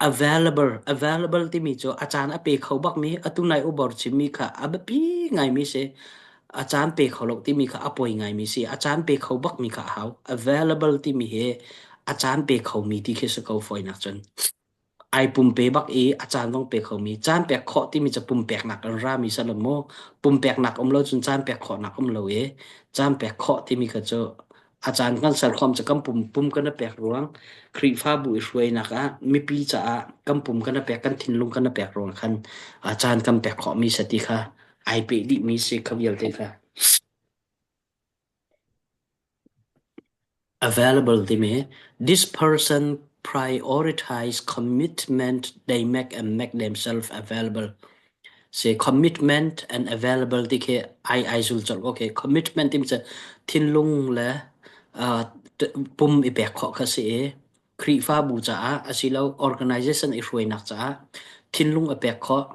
Available available timi cu a caan a pe kho bakmi atu nai ubor chimmi kha a biapi ngaimi si. A caan pe kho lo timi kha a poi ngaimi si. A caan pe kho bakmi kha a hau. Available timi hi a caan pe khomi ti khi si ko fawinak cun. Ai pumpe bak i a caan zong pe khomi. Caan pek khawh timi cu pumpeknak in rami si lo mu. Pumpeknak um lo cun caan pek khawhnak um lo i caan pek khawh timi kha cu a caan kan serkhawm cu kan pum pum kan i pek ruang Khrihfabu i hruainak ah mipi caah kan pum kan i pek kan thinlung kan i pek ruang khan a caan kan pek khawhmi si ti kha ai peh dihmi si kha vialte kha. Available timi this person prioritize commitment they make and make themselves available. Si commitment and available ti khi ai ai zul colh okay commitment timi cu thinlung le uh, pum i pek khawh kha si i Khrihfabu caah asilo organization i hruainak caah thinlung a pek khawh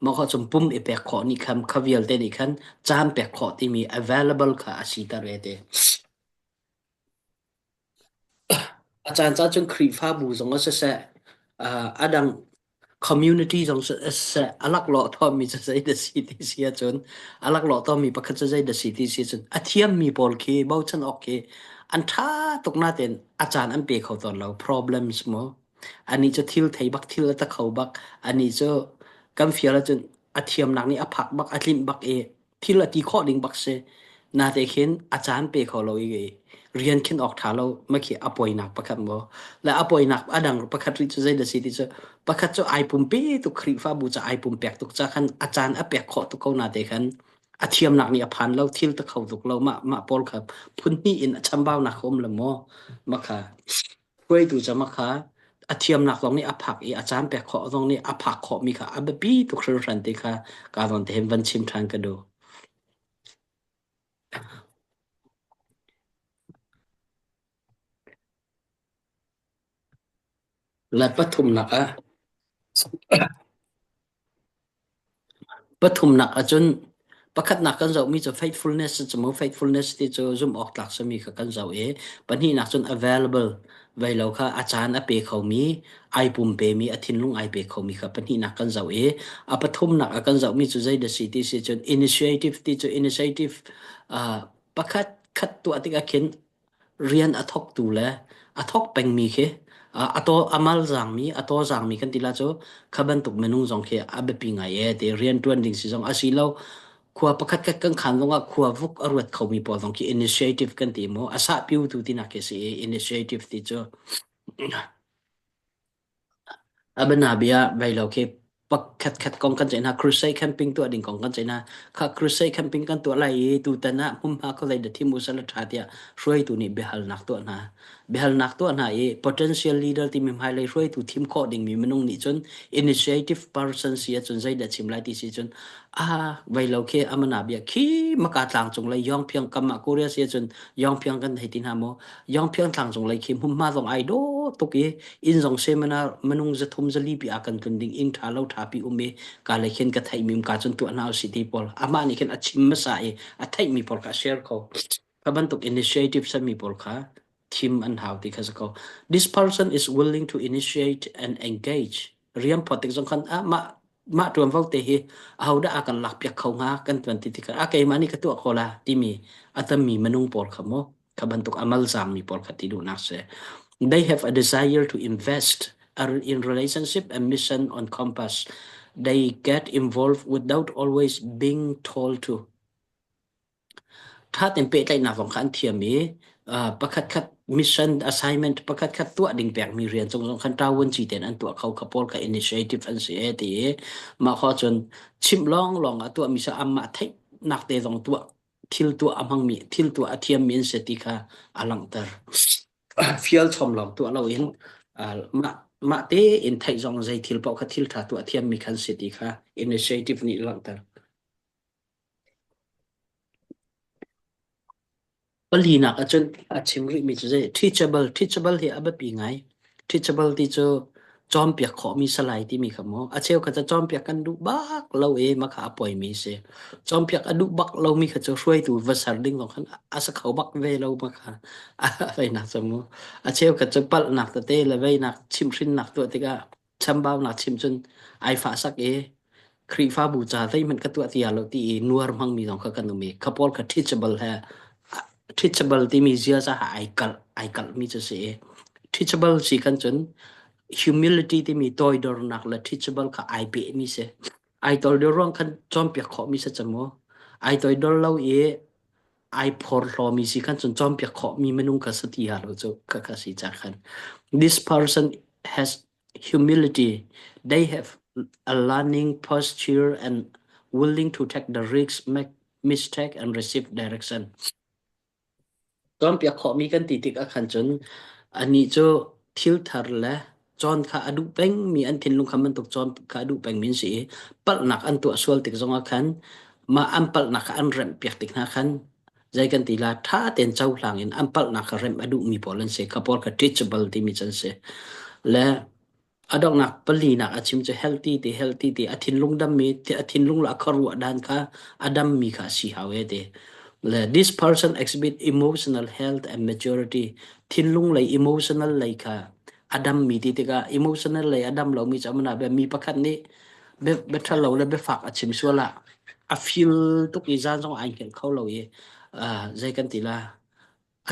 mah kha cun pum i pek khawh nih khan kha vialte nih khan caan pek khawh timi available kha a siter ve te. A caan caan cun Khrihfabu zong ah siseh, a dang community zong siseh, a laklawh tawnmi cu zei dah si ti si ahcun, a laklawh tawnmi pakhat cu zei dah si ti si ahcun, a thiammi pawl khi bochan awk khi an ṭha tuk nain a caan an pe kho tawn lo. Problems mu. Anih cu thil thei bak, thil a ta kho bak. Anih cu kan fial ahcun a thiamnak nih a phak bak, a tlinh bak i thil a ti khawh ding bak si. Nate khin a caan pe kho lo i rian khin awk ṭha lo ma khi a poinak pakhat maw le a poinak a dang pakhat rih cu zei dah si ti cu pakhat cu ai pumpe tuk Khrihfabu ca ai pumpek tuk ca khan a caan a pek khawh tuk ko nate khan a thiamnak nih a phan lo thil ta kho tuk lo mah mah pawl kha phun hnih in a chambaunak a um lo maw ma kha Hruaitu cem kha a thiamnak zong nih a phak i a caan pek khawh zong nih a phak khawhmi kha a biapi tuk hringhran ti kha ka zawn te hin van chim ṭhan ka duh. Le pathumnak ah Pathumnak ahcun pakhatnak kan zohmi cu faithfulness cu mu faithfulness ti cu zumh awk tlak simi kha kan zoh i pahnihnak cun available vei lo kha a caan a pe khomi ai pumpemi a thinlung ai pe khomi kha pahnihnak kan zoh i a pathumnak a kan zohmi cu zei dah si ti si cun initiative ti cu initiative uh, pakhat khat tuah tikah khin rian a thawktu le a thawk pengmi khi a taw a mal zaangmi a taw zaangmi kan ti la cu kha bantuk minung zong khi a biapi ngai e ti rian ṭuan ding si zong a si lo khua pakhat khat kan khan zongah khua vuk a ruat khomi pawl zong khi initiative kan ti mu a sahpiu tu tinak khi si i initiative ti cu A bianabia vei lo khi pakhatkhat kong kan ceih hna crusade camping tuah ding kong kan ceih hna kha crusade camping kan tuah lai i tutan ah hmunhma khuazei dah thim u sal ṭha tiah hruaitu nih biahalnak tuah hna biahalnak tuah hna i potential leader timi hmailei hruaitu thim khawh dingmi minung nih cun initiative person si ahcun zeidah chim lai ti si cun ah vei lo khi amana bia khi maka tlang cung lei Yongpyong kam ah Korea si ahcun Yongpyong kan hei ti hna maw Yongpyong tlang cung lei khi hmunhma zong ai dawh tuk i inn zong seminar minung zathum zali pi a kan tlun ding inn ṭha lo ṭha pi um i ka le khin ka theihmi um ka cun tuah hna usih ti pawl amah nih khin a chim hmasa i a theihmi pawl kha a share kho kha bantuk initiative sami pawl kha thim an hau ti kha si ko this person is willing to initiate and engage rian phawt tik zong khan ah mah mah ṭuanvo te hi ahodah a kan lakpiak kho hnga kan tuan ti tikah a keimah nih ka tuah ko la timi a tammi minung pawl kha mu kha bantuk amal zaangmi pawl kha ti duhnak si. They have a desire to invest in relationship and mission on compass. They get involved without always being told to. Ṭha tein pehtlaihnak zong kha an thiam i pakhat khat mission assignment pakhat khat tuah ding pekmi rian cung zong khan ṭavuanci tein an tuah kho kha pawl kha initiative an si e ti i mah kho cun chimh lawnglawng ah tuahmi cu anmah theihnak te zong tuah thil tuah a hmangmi thil tuah a thiammi an si ti kha a langhter. Fial chom lawng tuah loin mah mah tein theih zong zei thil paoh kha thil ṭha tuah thiammi khan si ti kha initiative nih a langhter. Palinak ahcun a chim rihmi cu zei teachable teachable hi a biapi ngai. Teachable ti cu cawnpiak khawhmi salai timi kha mu. A cheukhat cu cawnpiak kan duh bak lo i mah kha a poimi a si. Cawnpiak a duh bak lomi kha cu hruaitu va ser ding zong khan a si kho bak ve lo mah kha a veinak cu mu. A cheukhat cu palhnak tete le veinak chimhhrinnak tuah tikah. Chambaunak chim cun ai fahsak i Khrihfabu ca zeihmanh ka tuah ti lo ti i nuar hmangmi zong kha kan um i kha pawl kha teachable he teachable timi ziaza ha ai kalh ai kalhmi cu si i teachable si kan cun humility timi toidornak le teachable kha ai pehmi si. Ai toidor ruang khan cawnpiak khawhmi si cang mu. Ai toidor lo i ai phorhlawmi si khan cun cawnpiak khawhmi minung kha si ti ha lo cu kha kha si ca khan. This person has humility. They have a learning posture and willing to take the risk, make mistake and receive direction. Cawnpiak khawhmi kan ti tik ahkhan cun anih cu thil thar le cawn kha a duh pengmi an thinlung kha bantuk cawn kha a duh pengmi an si i palhnak an tuah sual tik zongah khan mah an palhnak kha an remhpiak tik hna khan zei kan ti la ṭha tein cohlang in an palhnak kha remh a duhmi pawl an si. Kha pawl kha teachable timi cu an si. Le A donghnak palinak a chim cu healthy ti healthy ti a thinlung dammi a thinlung le a khuaruah dan kha a dammi kha a si hau e ti. Le this person exhibit emotional health and maturity. Thinlung lei emotional lei kha a dammi ti tikah emotional lei a dam lomi cu amana bia mi pakhat nih bia bia ṭhalo le biafak a chim sual ah a feel tuk i zan zong ai hngilh kho lo i uh, zei kan ti la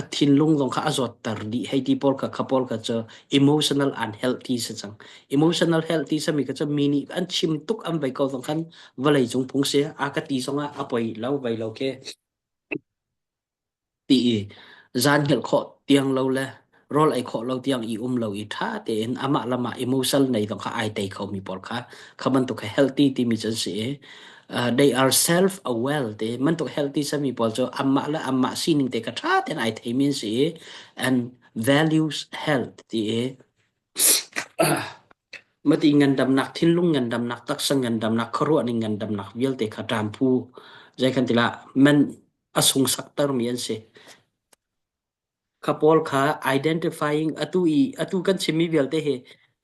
a thinlung zong kha a zawtter dih hei ti pawl kha kha pawl kha cu emotional unhealthy si cang emotional healthy sami kha cu mi nih an chim tuk an vei ko zong khan vawlei cung phung si a ka ti zong ah a poi lo vei lo ke ti i zan hngilh khawh tiang lo le rawl ei khawh lo tiang i um lo i ṭha tein amah lamah emotional nei zong kha ai tei kho mi pawl kha kha bantuk kha healthy timi cu an si i uh, they are self aware te mantuk healthy sami pawl cu amah le amah sining te ka tha ten ai thei min si and values health ti i mati ngandamnak thinlung ngandamnak taksa ngandamnak khuaruah ning ngandamnak vialte kha ṭam phu zei kan tila man a sungsak termi an si Kha pawl kha identifying atu i atu kan chimmi vialte hi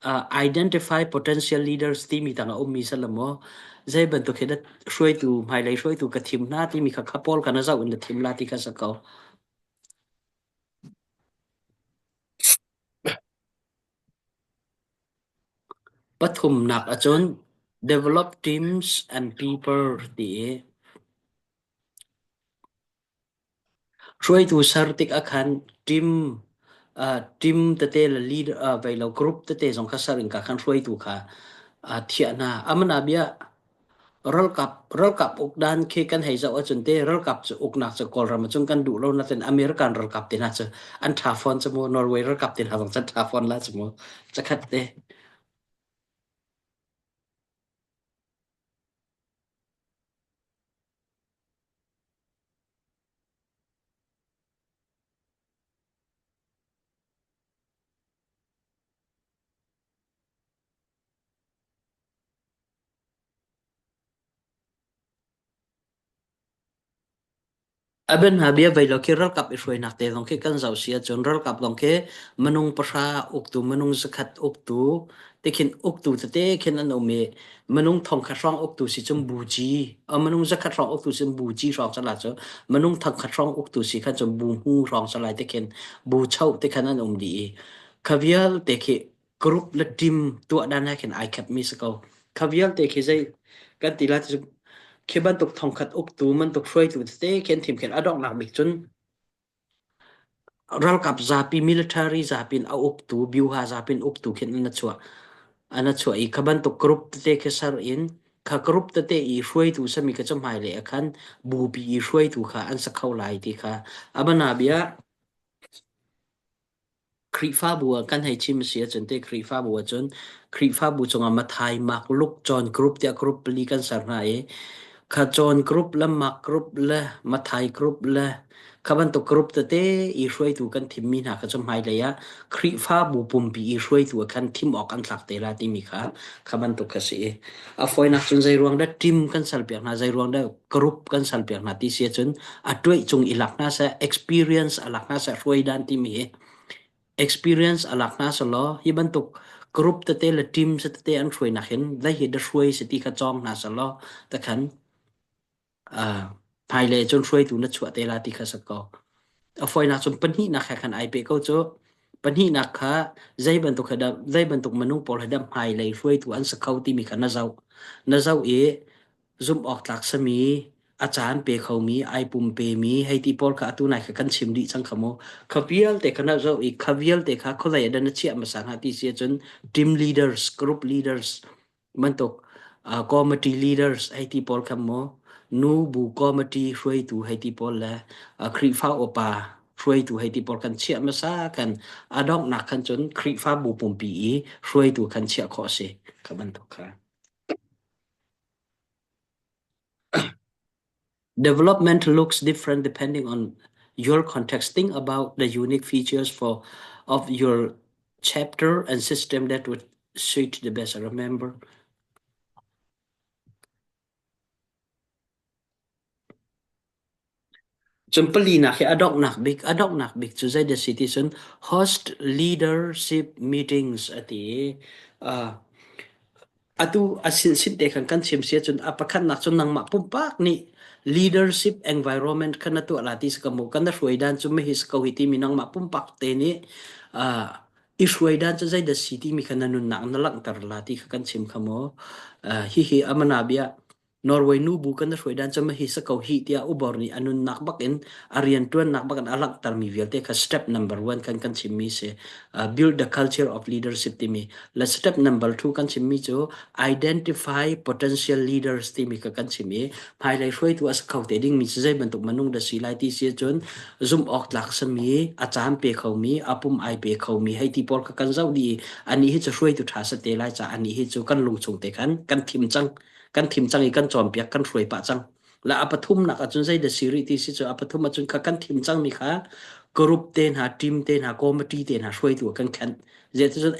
uh, identify potential leaders timi tang a ummi si lo maw zei bantuk hi dah hruaitu hmailei hruaitu ka thim hna timi kha kha pawl kha na zoh in na thim la ti kha si ko. Pathumnak ahcun develop teams and people ti i Hruaitu ser tik ahkhan team team tete le leader vei lo group tete zong kha ser in ka khan hruaitu kha thiah hna. Amana bia ralkap ralkap ukdan khi kan hei zoh ahcun te ralkap cu uknak cu Kawlram ahcun kan duh lo natin American ralkap te hna cu an ṭha fawn cu mu Norway ralkap te hna zong cu an ṭha fawn la cu mu cakhat te. A bianabia vei lo khi ralkap i hruainak te zong khi kan zoh si ahcun ralkap zong khi minung pahra uktu, minung zakhat uktu tikhin uktu tete khin an um i minung thongkhat hrawng uktu si cun buci minung zakhat hrawng uktu si buci hrawng sala cu minung thongkhat hrawng uktu si khan cun bu hmu hrawng salai te khin bu cho te khan an um dih i kha vialte khi group le team tuah dan he khin ai khep mi si ko kha vialte khi zei kan ti la khi bantuk thongkhat uktu bantuk hruaitu tete khin thim khin a donghnak bik cun Ralkap zapi military zapi in a uktu byuha zapi in uktu khin an chuah an chuah i kha bantuk group tete khi ser in kha group tete i hruaitu sami kha cu hmailei ah khan bupi i hruaitu kha an si kho lai ti kha abana bia Khrihfabu ah kan hei chim a si ahcun te Khrihfabu ahcun Khrihfabu cungah Mathai, Mark, Luke, John group tiah group pali kan ser hna i kha John group le Mark group le Mathai group le kha bantuk group tete i hruaitu kan thimmi hna kha cu hmailei ah Khrihfabu pumpi i hruaitu ah khan thim awk an tlak te la timi kha kha bantuk kha si i a fawinak cun zei ruang dah team kan salpiak hna zei ruang dah group kan salpiak hna ti si ahcun a tuaih cung i lak hna seh experience a lak hna seh hruai dan timi hi experience a lak hna selaw hi bantuk group tete le team tete an hruainak hin dai hi da hruai si ti kha cawng hna selaw takhan hmailei cun hruaitu na chuah te la ti kha si ko. A fawinak cun pahnihnak he khan ai pe ko cu. Pahnihnak kha zei bantuk he dah zei bantuk minung pawl he dah hmailei hruaitu an si kho timi kha na zoh. Na zoh i zumh awk tlak sami a caan pe khomi ai pumpemi hei ti pawl kha atu nai kha kan chim dih cang kha mu. Kha vialte kha na zoh i kha vialte kha khuazei ah dah na chiah hmasa hnga ti si ahcun team leaders, group leaders bantuk uh, committee leaders hei ti pawl kha mu nu bu committee hruaitu hei ti pawl le uh, Khrihfa upa hruaitu hei ti pawl kan chiah hmasa kan a donghnak khan cun Khrihfabu pumpi i hruaitu khan chiah khawh a si kha bantuk kha. Development looks different depending on your context. Think about the unique features for of your chapter and system that would suit the best. Remember. Cun palinak hi a donghnak bik a donghnak bik cu zei dah si ti cun host leadership meetings a ti i uh, atu a sinsin te khan kan chim si ahcun a pakhatnak cu nangmah pumpak nih leadership environment kha na tuah la ti si ka mu kan na hruai dan cu mihi si ko hi timi nangmah pumpak te nih uh, i hruai dan cu zei dah si timi kha na nunnak na langhter la ti kha kan chim kha mu uh, hihi amana bia Norway nubu kan hruai dan cu hi sa ko hi tiah ubor nih a nunnak bak in a riantuannak bak in a langhtermi vialte kha step number one kan kan chimmi si uh, build the culture of leadership timi le step number two kan chimmi cu identify potential leaders timi kha kan chim i hmailei hruaitu a si kho te dingmi cu zei bantuk minung dah si lai ti si cun zumh awk tlak sami a caan pe khomi a pum ai pe khomi hei ti pawl kha kan zoh dih i anih hi cu hruaitu ṭha sa te lai ca anih hi cu kan lungchung te khan kan thim cang kan thim cang i kan cawnpiak kan hruai pah cang la a pathumnak ahcun zei dah si rih ti si cu a pathum ahcun kha kan thim cangmi kha group te hna team te hna committee te hna hruaitu ah kan khenh zeicahcun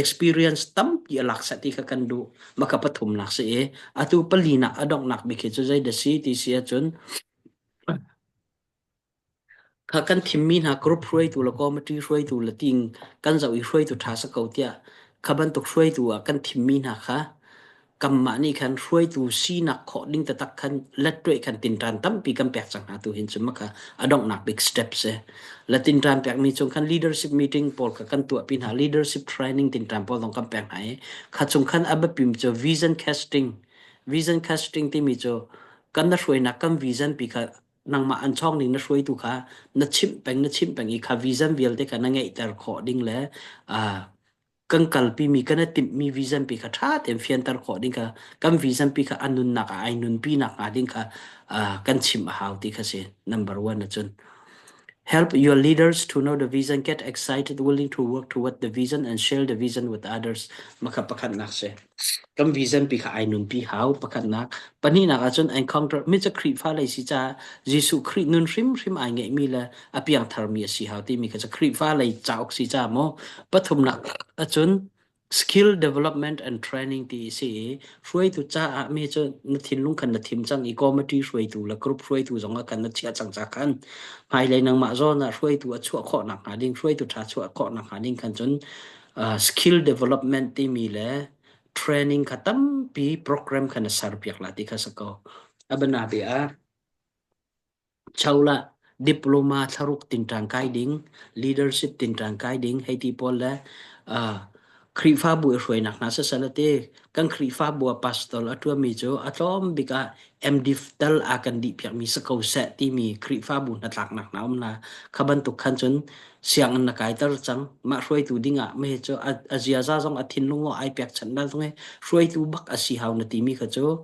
experience tampi a lak seh ti kha kan duh maka pathumnak si i atu palinak a donghnak bik hi cu zei dah si ti si ahcun Kha kan thimmi hna group hruaitu le committee hruaitu le ting kan zoh i hruaitu ṭha si ko tiah kha bantuk hruaitu ah kan thimmi hna kha kanmah nih khan hruaitu sinak khawh ding taktak khan lettuai khan tinṭan tampi kan pek cang hna tu hin cu maka a donghnak big step si. Le tinṭan pekmi chung khan leadership meeting pawl kha kan tuahpi hna leadership training tinṭan pawl zong kan pek hna i kha chung khan a biapi cu vision casting vision casting timi cu kan na hruainak kan vision pi kha nangmah an chawng ning na hruaitu kha na chimh peng na chimh peng i kha vision vialte kha na ngeihter khawh ding le uh, kan kalpi mi kan i timhmi vision pi kha ṭha tein fianter khawh ding kha kan vision pi kha a nunnak ah ai nunpi nak hnga ding kha uh, kan chimh a hau ti kha si number one ahcun Help your leaders to know the vision, get excited, willing to work toward the vision and share the vision with others. Maka pakhatnak si. Kan vision pi kha ai nunpi hau pakhatnak. Pahnihnak ahcun encounter mi cu Khrihfa lei si caah Jesuh Khrih nun hrimhrim ai ngeihmi le a piangtharmi a si hau timi kha cu Khrihfa lei cauk si caah maw pathumnak ahcun skill development and training ti a si i hruaitu caah mi cu na thinlung khan na thim cang i committee hruaitu le group hruaitu zong ah khan na chiah cang ca khan hmailei nangmah zawn ah hruaitu a chuah khawh nak hnga ding hruaitu ṭha chuah khawh nak hnga ding khan cun uh, skill development timi le training kha tampi program kha na ser piak la ti kha si ko abana bia ah Cholah diploma thlaruk tinṭan kai ding, leadership tinṭan kai ding hei ti pawl le uh, Khrihfabu i hruainak hna siseh le ti kan Khrihfabu ah pastor a ṭuanmi cu a tlawm bik ah MDiv tal a kan dih piakmi si ko seh timi Khrihfabu hnatlaknak hna um hna. Kha bantuk khan cun sianginn na kaiter cang. Mah hruaitu ding ah mah hi cu a, a ziaza zong a thinlung zong ai pekchanh bal zong hi hruaitu bak a si hau na timi kha cu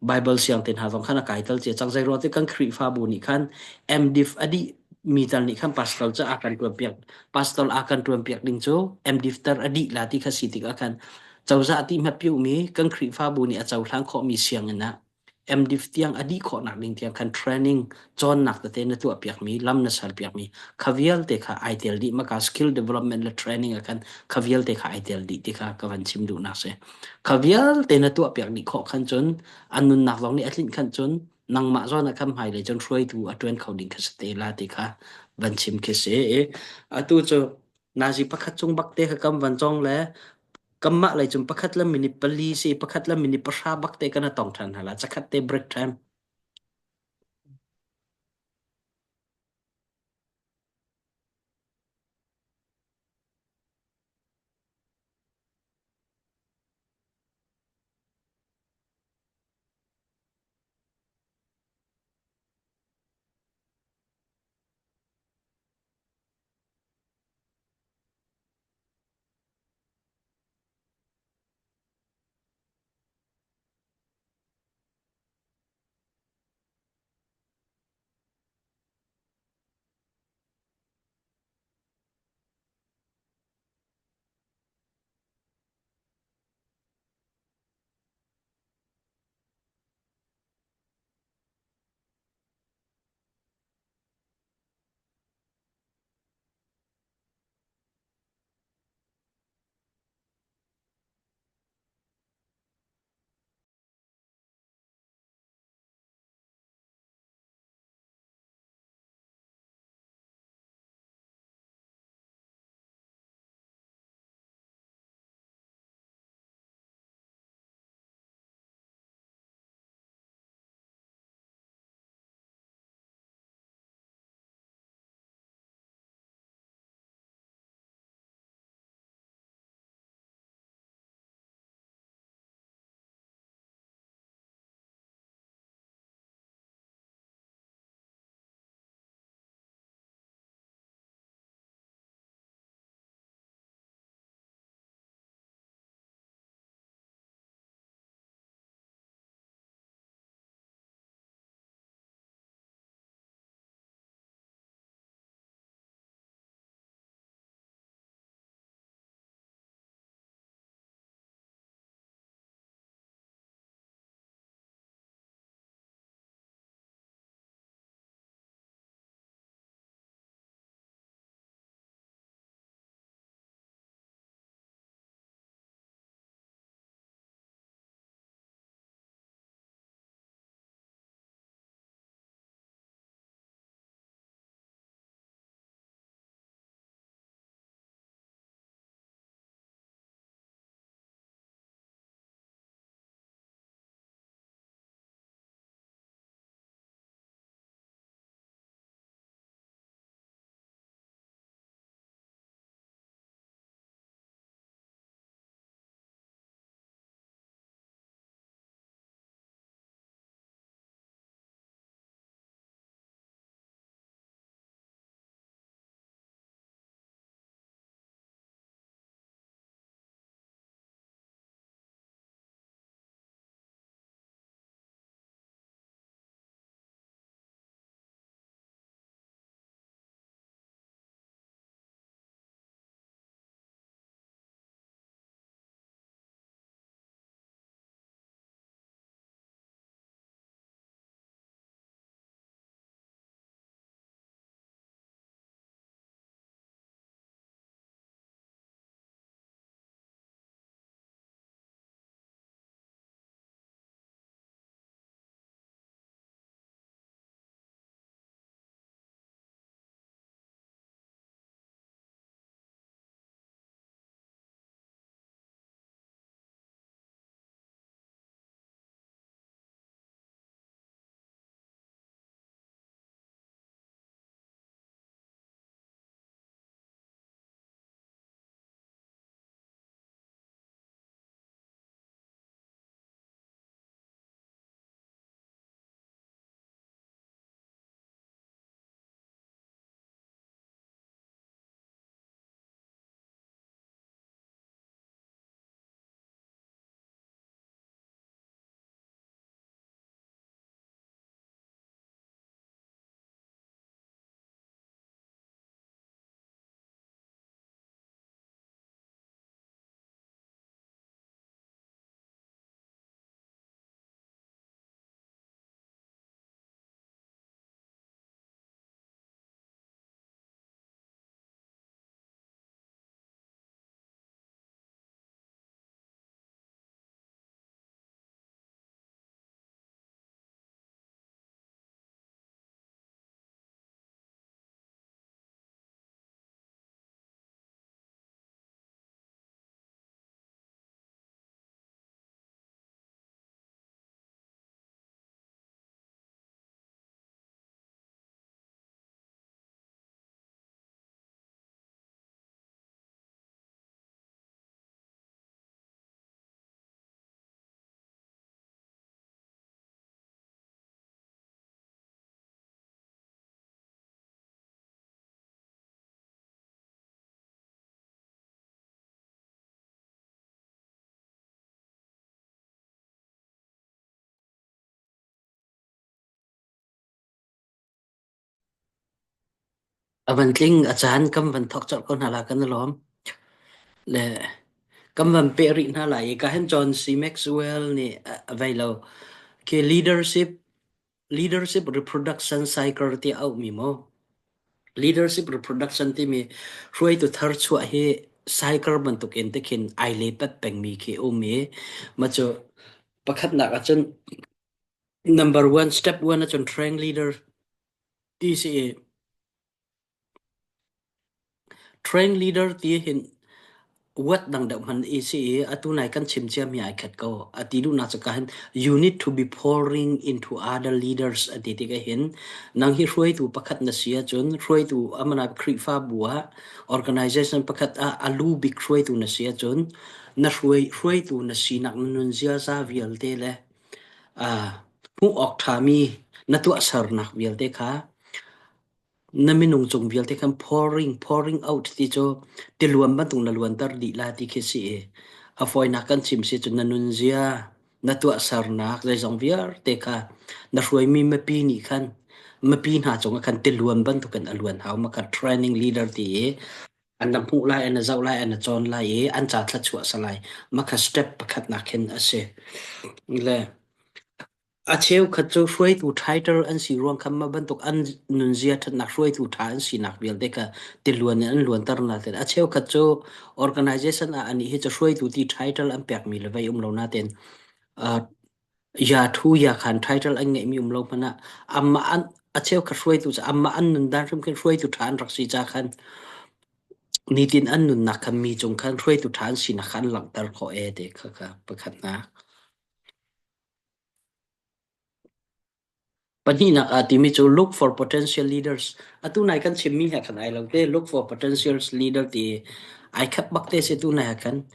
Bible siang te hna zong khan a kai tal cia cang. Zeiruang ti kan Khrihfabu nih khan MDiv a dih mi tal nih khan pastor cu a kan tuan piak pastor a kan tuan piak ding cu MDiv tar a dih la ti kha si tikah khan cozah ti hmapiu mi kan Khrihfabu nih a cohlan khawh mi sianginn ah MDiv tiang a dih khawh nak ding tiang khan training cawnnak tete na tuah piak mi lam na ser piak mi kha vialte kha ai tel dih maka skill development le training ah khan kha vialte kha ai tel dih ti kha ka van chim duhnak si. Kha vialte na tuahpiak dih khawh khan cun an nunnak zong nih a tlinh khan cun nangmah zawn ah khan hmailei cun hruaitu a ṭuan kho ding kha si te la ti kha van chim khi si i atu cu nazi pakhat cung bak te kha kam van cong le kanmah lei cun pakhat le minute pali si pakhat le minute pahra bak te kan tong ṭhan hna la cakhat te break time. A van tling a caan kan van thawk colh ko hna la kan i lawm. Le kan van peh rih hna lai i ka hen John C. Maxwell nih a vei lo. Khi leadership leadership reproduction cycle ti a auhmi mu. Leadership reproduction timi hruaitu thar chuah hi cycle bantuk in te khin ai le pat pengmi khi um i ma cu pakhatnak ahcun number one step one ahcun train leader ti si i Train leader ti hin uat dang deuh hman i si i atu nai kan chim ciami ai khat ko. A ti duhnak cu ka hin you need to be pouring into other leaders a ti tik hin nang hi hruaitu pakhat na si ahcun hruaitu amana Khrihfabu ah organization pakhat ah a lu bik hruaitu na si ahcun na hruai hruaitu na sinak na nun ziaza vialte le uh, hmuh awk ṭhami na tuahsernak vialte kha Na minung cung vialte khan pouring, pouring out ti cu tiluan bantuk na luanter dih la ti khi si i a fawinak kan chim si cu na nunzia, na tuahsernak zeizong vialte kha na hruaimi mipi nih khan mipi hna cungah khan tiluan bantukin a luan hau ma kha training leader ti i an na hmuh lai, an na zoh lai, an na cawn lai i an ca thluachuah sa lai. Mah kha step pakhatnak khin a si. Le A cheukhat cu hruaitu title an si ruang khan mah bantuk an nunzia ṭhatnak hruaitu ṭha an sinak vialte kha tiluan in an luanter nain a cheukhat cu organization ah anih hi cu hruaitu ti title an pekmi le vei um lo nain uh, ya thu ya khan title an ngeihmi um lo hmanh ah amah an a cheukhat hruaitu cu amah an nundan hrim khin hruaitu ṭha an rak si ca khan nitin an nunnak khan mi cung khan hruaitu ṭha an sinak kha an langhter khawh e ti kha kha pakhatnak. Pahnihnak ah timi cu look for potential leaders. Atu nai kan chimmi he khan ai lo te look for potential leader ti ai khat bak te si tu nai ah khan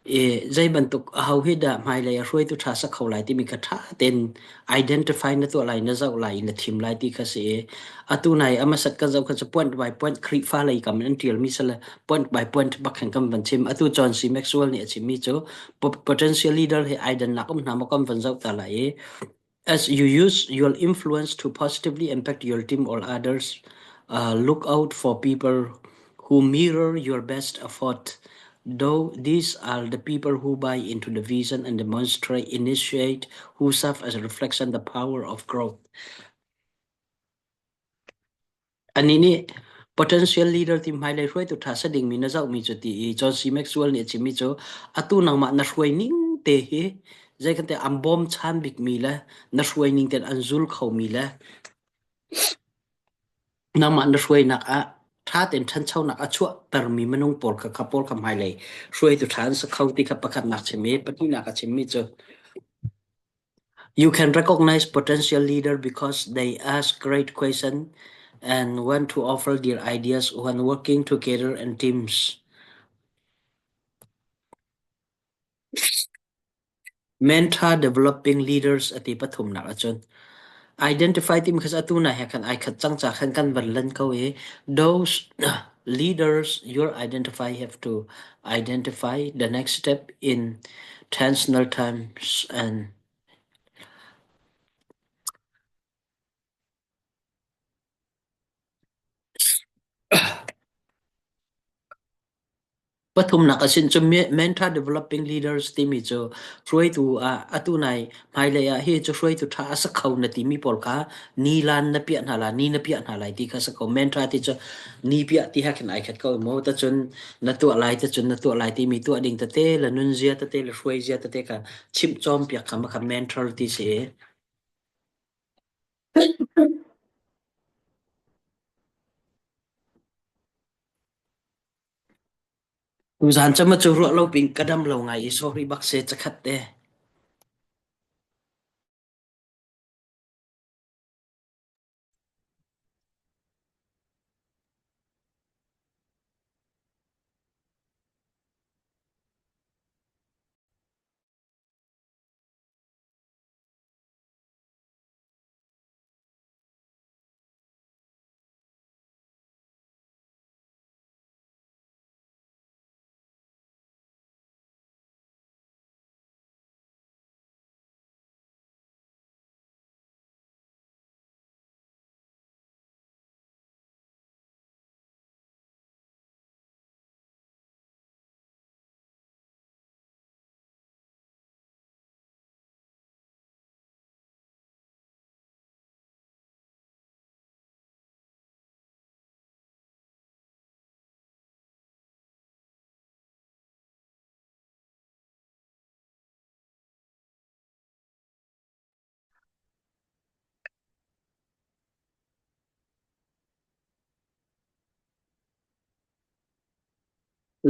e zei bantuk aho hi dah hmailei a hruaitu ṭha sak kho lai timi kha ṭha tein identify na tuah lai na zoh lai na thim lai ti kha si i atu nai amasat kan zoh kha cu point by point Khrihfa lei kam in an ṭialmi sale point by point bak khan kan van chim atu John C. Maxwell nih a chimmi cu potential leader he ai dannak um hna maw kan van zoh ta lai i as you use your influence to positively impact your team or others uh, look out for people who mirror your best effort though these are the people who buy into the vision and demonstrate initiate who serve as a reflection the power of growth Anih nih potential leader ti hmailei hruaitu ṭha si dingmi na zohmi cu ti i John C. Maxwell nih a chimmi cu atu nangmah na hruai ning te hi zei kan te an bawmchan bikmi le na hruai ning tein an zul khomi le nangmah na hruainak ah ṭha tein ṭhanchonak a chuahtermi minung pawl kha kha pawl kha hmailei hruaitu ṭha an si kho ti kha pakhatnak chim i pahnihnak a chimmi cu You can recognize potential leader because they ask great questions and want to offer their ideas when working together in teams. Mentor developing leaders ati pathumnak ahcun identify tim kha atu na he khan ai khat cang ca khan kan van lan ko i those leaders you identify have to identify the next step in tensional times and Pathumnak a sin cu mentor developing leaders timi cu hruaitu ah atu nai hmailei ah hi cu hruaitu ṭha a si kho na timi pawl kha nilan na piah hna la ni na piah hna lai ti kha si ko mentor ti cu ni piah ti ha khin ai khat ko maw ta cun na tuah lai ta cun na tuah lai timi tuah ding tete le nunzia tete le hruaizia tete kha chimh cawm piak kha ma kha mentor ti si. Tuzaan cu macu ruah lo pin ka dam lo ngai i sorry bak se cakhat te.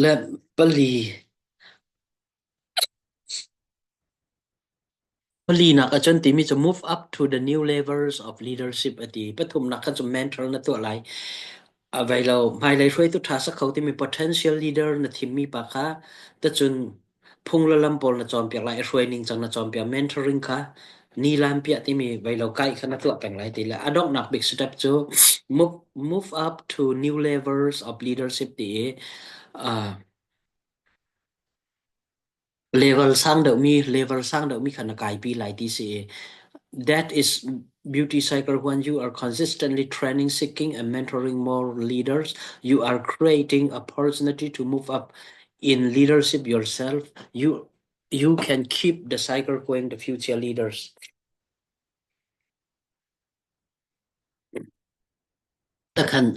Le pali Palinak ahcun timi cu move up to the new levels of leadership a ti. Pathumnak kha cu mentor na tuah lai. A vei lo, hmailei hruaitu ṭha sa kho timi potential leader na thimmi pa kha tacun phung le lam pawl na cawnpiak lai, i hruai ning cang na cawnpiak. Mentoring kha nilan piah timi vei lo kai kha na tuah peng lai ti le a donghnak bik step cu move, move up to new levels of leadership ti i uh, Level sang deuhmi level sang deuhmi kha na kaipi lai ti si i that is beauty cycle when you are consistently training, seeking and mentoring more leaders, you are creating opportunity to move up in leadership yourself. You can keep the cycle going the future leaders. Takhan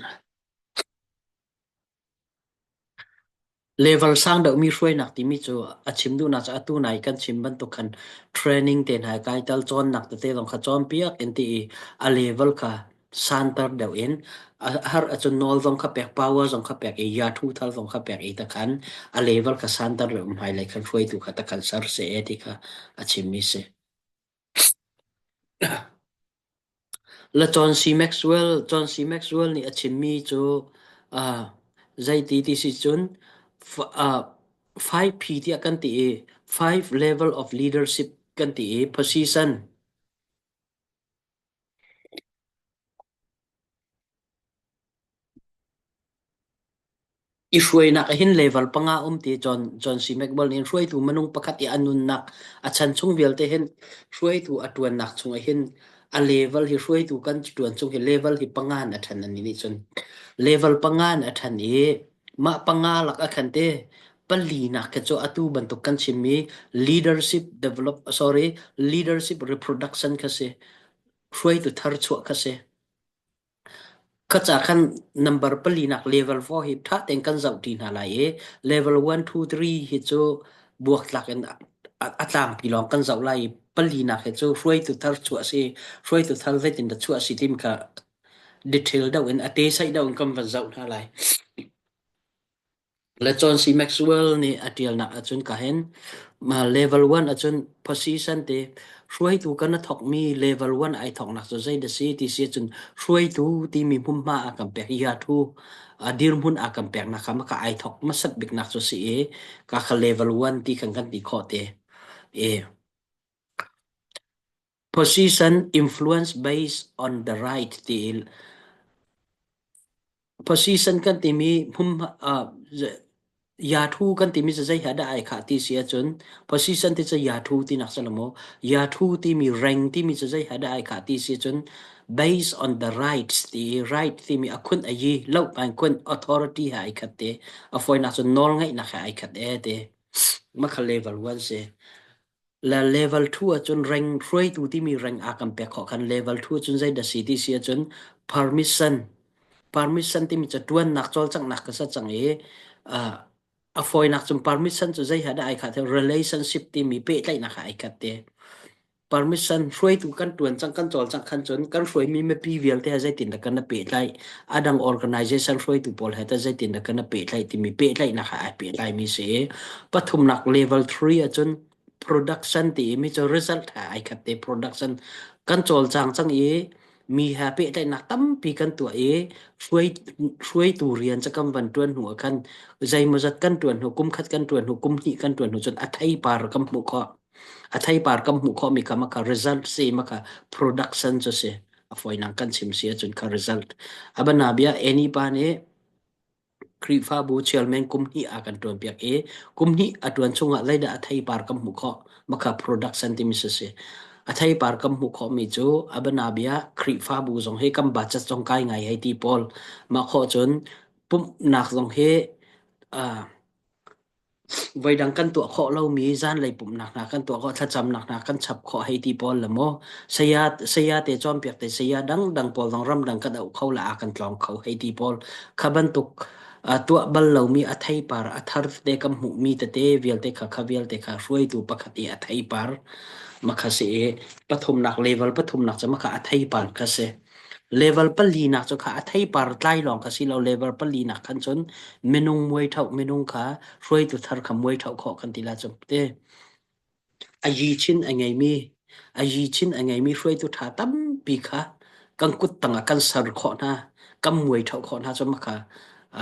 Level sang deuhmi hruainak timi cu a chim duhnak cu atu nai kan chim bantuk khan training te hna kai tal cawnnak tete zong kha cawnpiak in ti i a level kha santer deuh in a har ahcun nawl zong kha pek power zong kha pek i yathu thal zong kha pek i takhan a level kha santer deuh hmailei khan hruaitu kha takhan ser se ti kha a chimmi si. Le John C. Maxwell, John C. Maxwell nih a chimmi cu uh, zeiti ti si cun uh, 5P tiah kan ti i five level of leadership kan ti i position I hruainak ahhin level panga um ti John John C. McBall nih hruaitu minung pakhat i a nunnak a chan chung vialte hin hruaitu a ṭuannak chung ahhin a level hi hruaitu kan ṭuan chung hi level hi panga in a ṭhan ani nih cun level panga in a ṭhan i mah panga lak ah khan te palinak khi cu atu bantuk kan chimmi leadership develop sorry leadership reproduction kha si hruaitu thar chuah kha si. Khaca khan number palinak level 4 hi ṭha tein kan zohṭi hna lai i level 1, 2, 3 hi cu buaktlak in a tlangpi lawng kan zoh lai i palinak hi cu hruaitu thar chuah si, hruaitu thar zeitindah chuah si timi kha detail deuh in a tesaih deuh in kan van zoh hna lai. Le John C. Maxwell nih a ṭialnak ahcun kahin level 1 ahcun position te hruaitu kan a thawkmi level 1 ai thawknak cu zei dah si ti si ahcun hruaitu timi hmunhma a kan pek ya thu dirhmun a kan peknak kha maka ai thawk hmasat biknak cu si i ka kha level 1 ti khan kan ti khawh te. E position influence based on the right ti Position kan timi hmun uh, yathu kan timi cu zei he dah ai khah ti si ahcun position ti cu yathu tinak si lo maw? Yathu timi rank timi cu zei he dah ai khah ti si ahcun based on the rights ti right timi a khunh a yi lohpan khunh authority he ai khat te a fawinak cun nawlngeihnak he ai khat e ti makha level 1 si. Le level 2 ahcun rank hruaitu timi rank aa kan pek khawh khan level 2 ahcun zei dah si ti si ahcun permission permission timi cu ṭuannak cawlcanghnak ka sa cang i uh, a fawinak cun permission cu zei ha dah ai khat relationship timi pehtlaihnak ha ai khat te permission hruaitu kan ṭuan cang kan cawlcangh khan cun kan hruaimi mipi vialte he zeitin dah kan i pehtlaih a dang organization hruaitu pawl he tah zeitin dah kan i pehtlaih timi pehtlaihnak he ai pehtlaimi si pathumnak level 3 ahcun production ti mi cu result he ai khat te production kan cawlcang cang i mi he pehtlaihnak tampi kan tuah i hruai hruaitu rian cu kan van ṭuan hnu ah khan zeimawzat kan ṭuan hnu kum khat kan ṭuan hnu kum hnih kan ṭuan hnu cun a theipar kan hmuh khawh A theipar kan hmuh khawhmi kha maka result si maka production cu si. A fawinak kan chim si ahcun kha result. A banabia eni pa nih Khrihfabu chairman kum hnih a kan ṭuanpiak i kum hnih a ṭuan chungah zeidah a theipar kan hmuh khawh maka production timi si si. A theipar kan hmuh khawhmi cu a banabia Khrihfabu zong hi kan budget zong kai ngai hei ti pawl mah khawh cun pumhnak zong hi uh, Voidang kan tuah khawh lomi zanlei pumhnak hna kan tuah khawh, thlacamnak hna kan chap khawh hei ti pawl le maw saya saya te cawnpiak te saya dangdang pawl zong ramdang kan auh kho le a kan tlawng kho hei ti pawl kha bantuk uh, tuah bal lomi a theipar a thar te kan hmuhmi tete vialte kha kha vialte kha hruaitu pakhat i a theipar makha si i pathumnak level pathumnak cu makha a theipar kha si. Level palinak cu kha a theipar tlai lawng kha si lo level palinak khan cun minung muai ṭhoh minung kha hruaitu thar kha muai ṭhoh khawh kan ti la cu te. A yi chin a ngeimi a yi chin a ngeimi hruaitu ṭha tampi kha kan kut tangah kan ser khawh hna kan muai ṭhoh khawh hna cu maka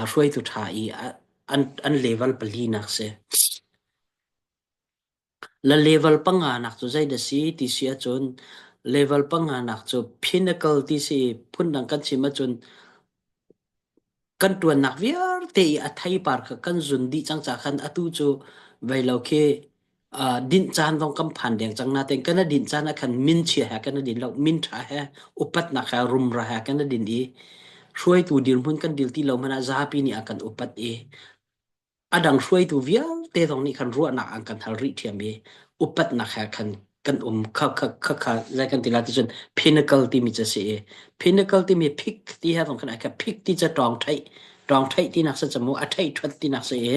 hruaitu ṭha i an an level palinak si. La level panganak cu zeidah si ti si ahcun level panganak cu pinnacle ti si phundang kan chim ahcun kan ṭuannak vialte i a theipar kha kan zun dih cang ca khan atu cu vei lo khi dinh caan zong kan phan deng cang nain kan i dinh caan ah khan min chia he kan i din lo min ṭha he upatnak he rumra he kan i din i hruaitu dirhmun kan dil ti lo hmanh ah zapi nih a kan upat i a dang hruaitu vialte zong nih khan ruahnak an kan hal rih ṭhiam i upatnak he khan kan um kha kha kha kha zei kan ti lai ti cun pinnacle timi cu a si i pinnacle timi phik ti he zong khan ai kha phik ti cu ṭawng ṭheih ṭawng ṭheih tinak si cu mu a ṭheih ṭhuat tinak si i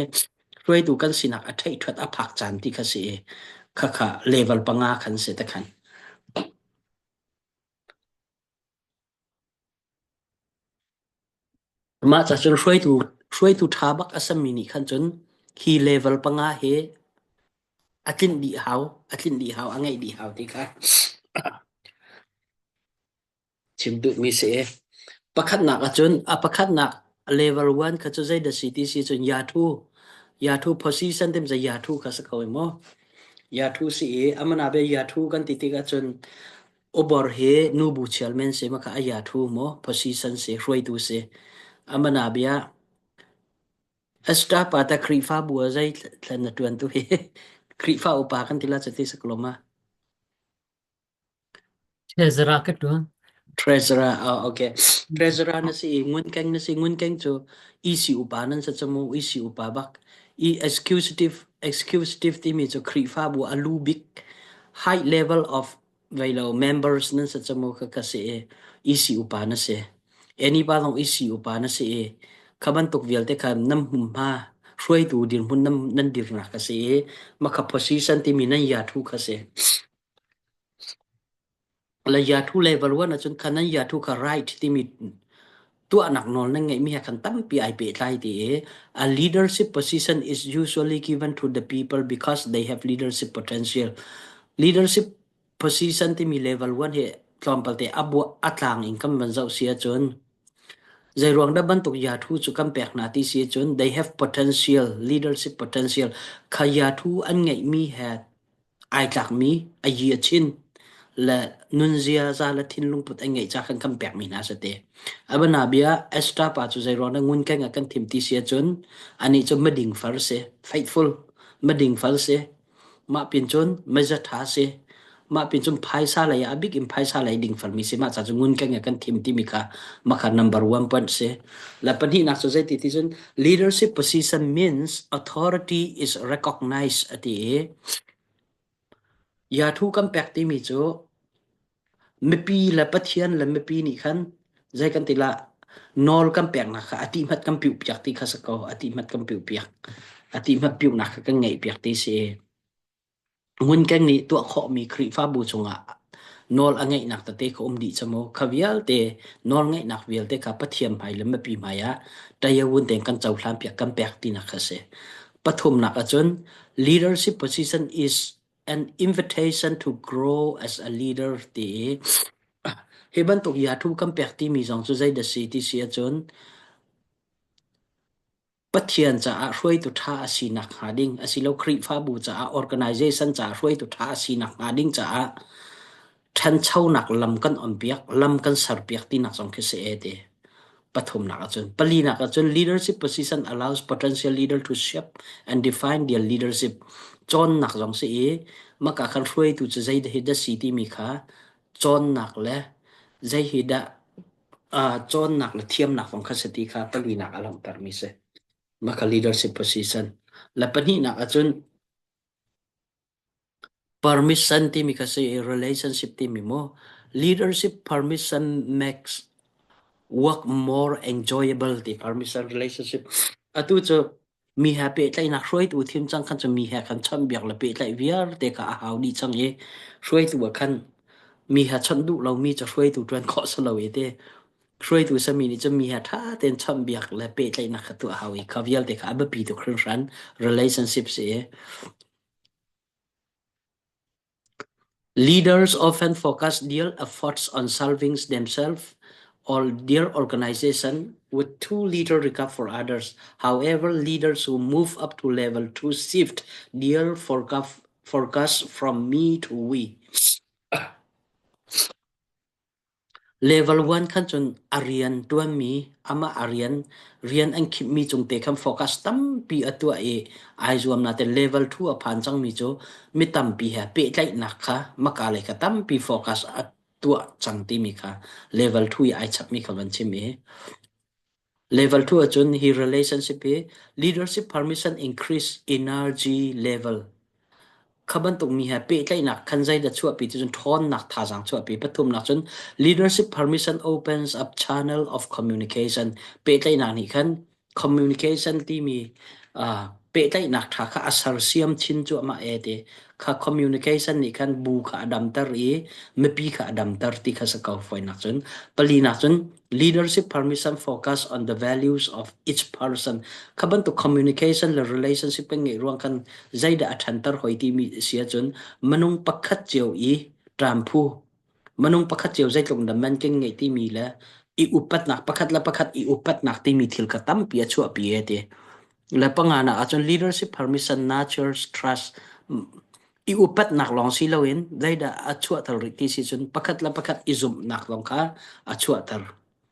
hruaitu kan sinak a ṭheih ṭhuat a phak caan ti kha si i kha kha level panga khan si te khan. Mah ca cun hruaitu hruaitu ṭha bak a sami nih khan cun hi level panga hi a tlinh dih hau, a tlinh dih hau, a ngeih dih hau ti kha chim duhmi si. Pakhatnak ahcun a pakhatnak level one kha cu zeidah si ti si cun yathu yathu position tim cu yathu kha si ko i mu. Yathu si i amana be yathu kan ti tik ahcun Obor hi nubu chial men si maka a yathu maw position si hruaitu si amana bia Esther pa ta Khrihfabu ah zei thlen na ṭuan tu hi Khrihfa upa kan ti la cu ti sakloma. Treasurer ka ṭuan. Treasurer oh, okay Treasurer na si i ngunkeng na si ngunkeng cu EC upa nan sa cu EC upa bak i executive executive timi cu Khrihfabu a lu bik high level of vei lo members nan si cu mu ka ka si i EC upa na si. Eni pa zong EC upa na si i kha bantuk vialte kha nam hmunhma hruaitu dirhmun nam nan dirnak ka si i makha position timi nan ya thu kha si. La ya thu level 1 ahcun kha nan ya thu kha right timi tuahnak nawl nan ngeihmi he khan tampi ai pehtlai ti i a leadership position is usually given to the people because they have leadership potential. Leadership position timi level 1 hi tlawmpal te a bua a tlang in kan van zoh si ahcun zeiruang dah bantuk yathu cu kan pek hna ti si ahcun they have potential leadership potential kha yathu an ngeihmi he ai tlakmi a yi a chin le nunziaza le thinlungput an ngeih ca khan kan pekmi hna si te. Abana bia Esther pa cu zeiruang dah ngunkeng ah kan thim ti si ahcun anih cu mading far si, faithful, mading fal si. Mah pin cun meza ṭha si. Mah pin cun phaisa lei ah a bik in phaisa lei ding farmi si. Mah ca cu ngunkeng ah kan thim timi kha makha number one point si. Le pahnihnak cu zeiti ti cun leadership position means authority is recognized a ti i Yathu kan pek timi cu mipi le Pathian le mipi nih khan zei kan ti la nawl kan peknak kha a ti hmat kan piuh piak ti kha si ko a ti hmat kan piuh piak a ti hmat piuhnak kha kan ngeih piak ti si. Ngunkeng nih tuah khawhmi Khrihfabu cungah nawl a ngeihnak tete kha um dih cu mu. Kha vialte nawlngeihnak vialte kha Pathian hmai le mipi hmai ah ṭayawun tein kan cohlan piak kan pek tinak kha a si. Pathumnak ahcun leadership position is an invitation to grow as a leader ti i hi bantuk yathu kan pek timi zong cu zeidah si ti si ahcun Pathian caah hruaitu ṭha a si nakhnga ding asilo Khrihfabu caah organization caah hruaitu ṭha a si nakhnga ding caah ṭhanchonak lam kan onpiak, lam kan serpiak tinak zong khi si e ti. Pathumnak ahcun palinak ahcun leadership position allows potential leader to shape and define their leadership. Cawnnak zong si i maka khan hruaitu cu zei hi dah si timi kha cawnnak le zei hi dah cawnnak le thiamnak zong kha si ti kha palinak a langhtermi si. Mah kha leadership position. Le pahnihnak ahcun permission timi kha si i relationship timi mu leadership permission makes work more enjoyable ti permission relationship. Atu cu mi he pehtlaihnak hruaitu thim cang khan cu mi he khan chawnhbiak le pehtlaih vialte kha a hau dih cang i hruaitu ah khan mi he chawnh duh lomi cu hruaitu ṭuan khawh si lo i ti. Hruaitu sami nih cun mi he ṭha tein chawnhbiak le pehtlaihnak kha tuah hau i kha vialte kha a biapi tuk hringhran relationship si i Leaders often focus their efforts on solving themselves or their organization with too little regard for others. However, leaders who move up to level 2 shift their focus from me to we. Level 1 khan cun a rian ṭuanmi amah a rian rian an khimhmi cung te khan focus tampi a tuah i ai zuam nain level 2 a phan cangmi cu mi tampi he pehtlaihnak kha maka lei kha tampi focus a tuah cang timi kha level 2 i ai chapmi kha van chim i level 2 ahcun hi relationship hi leadership permission increase energy level Kha bantuk mi he pehtlaihnak khan zeidah chuahpi ti cun ṭhawnnak thazaang chuahpi. Pathumnak cun leadership permission opens up channel of communication. Pehtlaihnak nih khan communication timi uh, pehtlaihnak ṭha kha a sersiam chin cuahmah e ti. Kha communication nih khan bu kha a damter i mipi kha a damter ti kha si ko fawinak cun. Palinak cun leadership permission focus on the values of each person. Kha bantuk communication le relationship kan ngeih ruang khan zeidah a ṭhanter hoi timi si ahcun minung pakhat cio i ṭamphu minung pakhat cio zeitluk dah man kan ngeih timi le i upatnak pakhat le pakhat i upatnak timi thil kha tampi a chuahpi e ti. Le panga na ahcun leadership permission nurtures trust i upatnak lawng si loin zeidah a chuahter rih ti si cun pakhat le pakhat i zumhnak lawng kha a chuahter.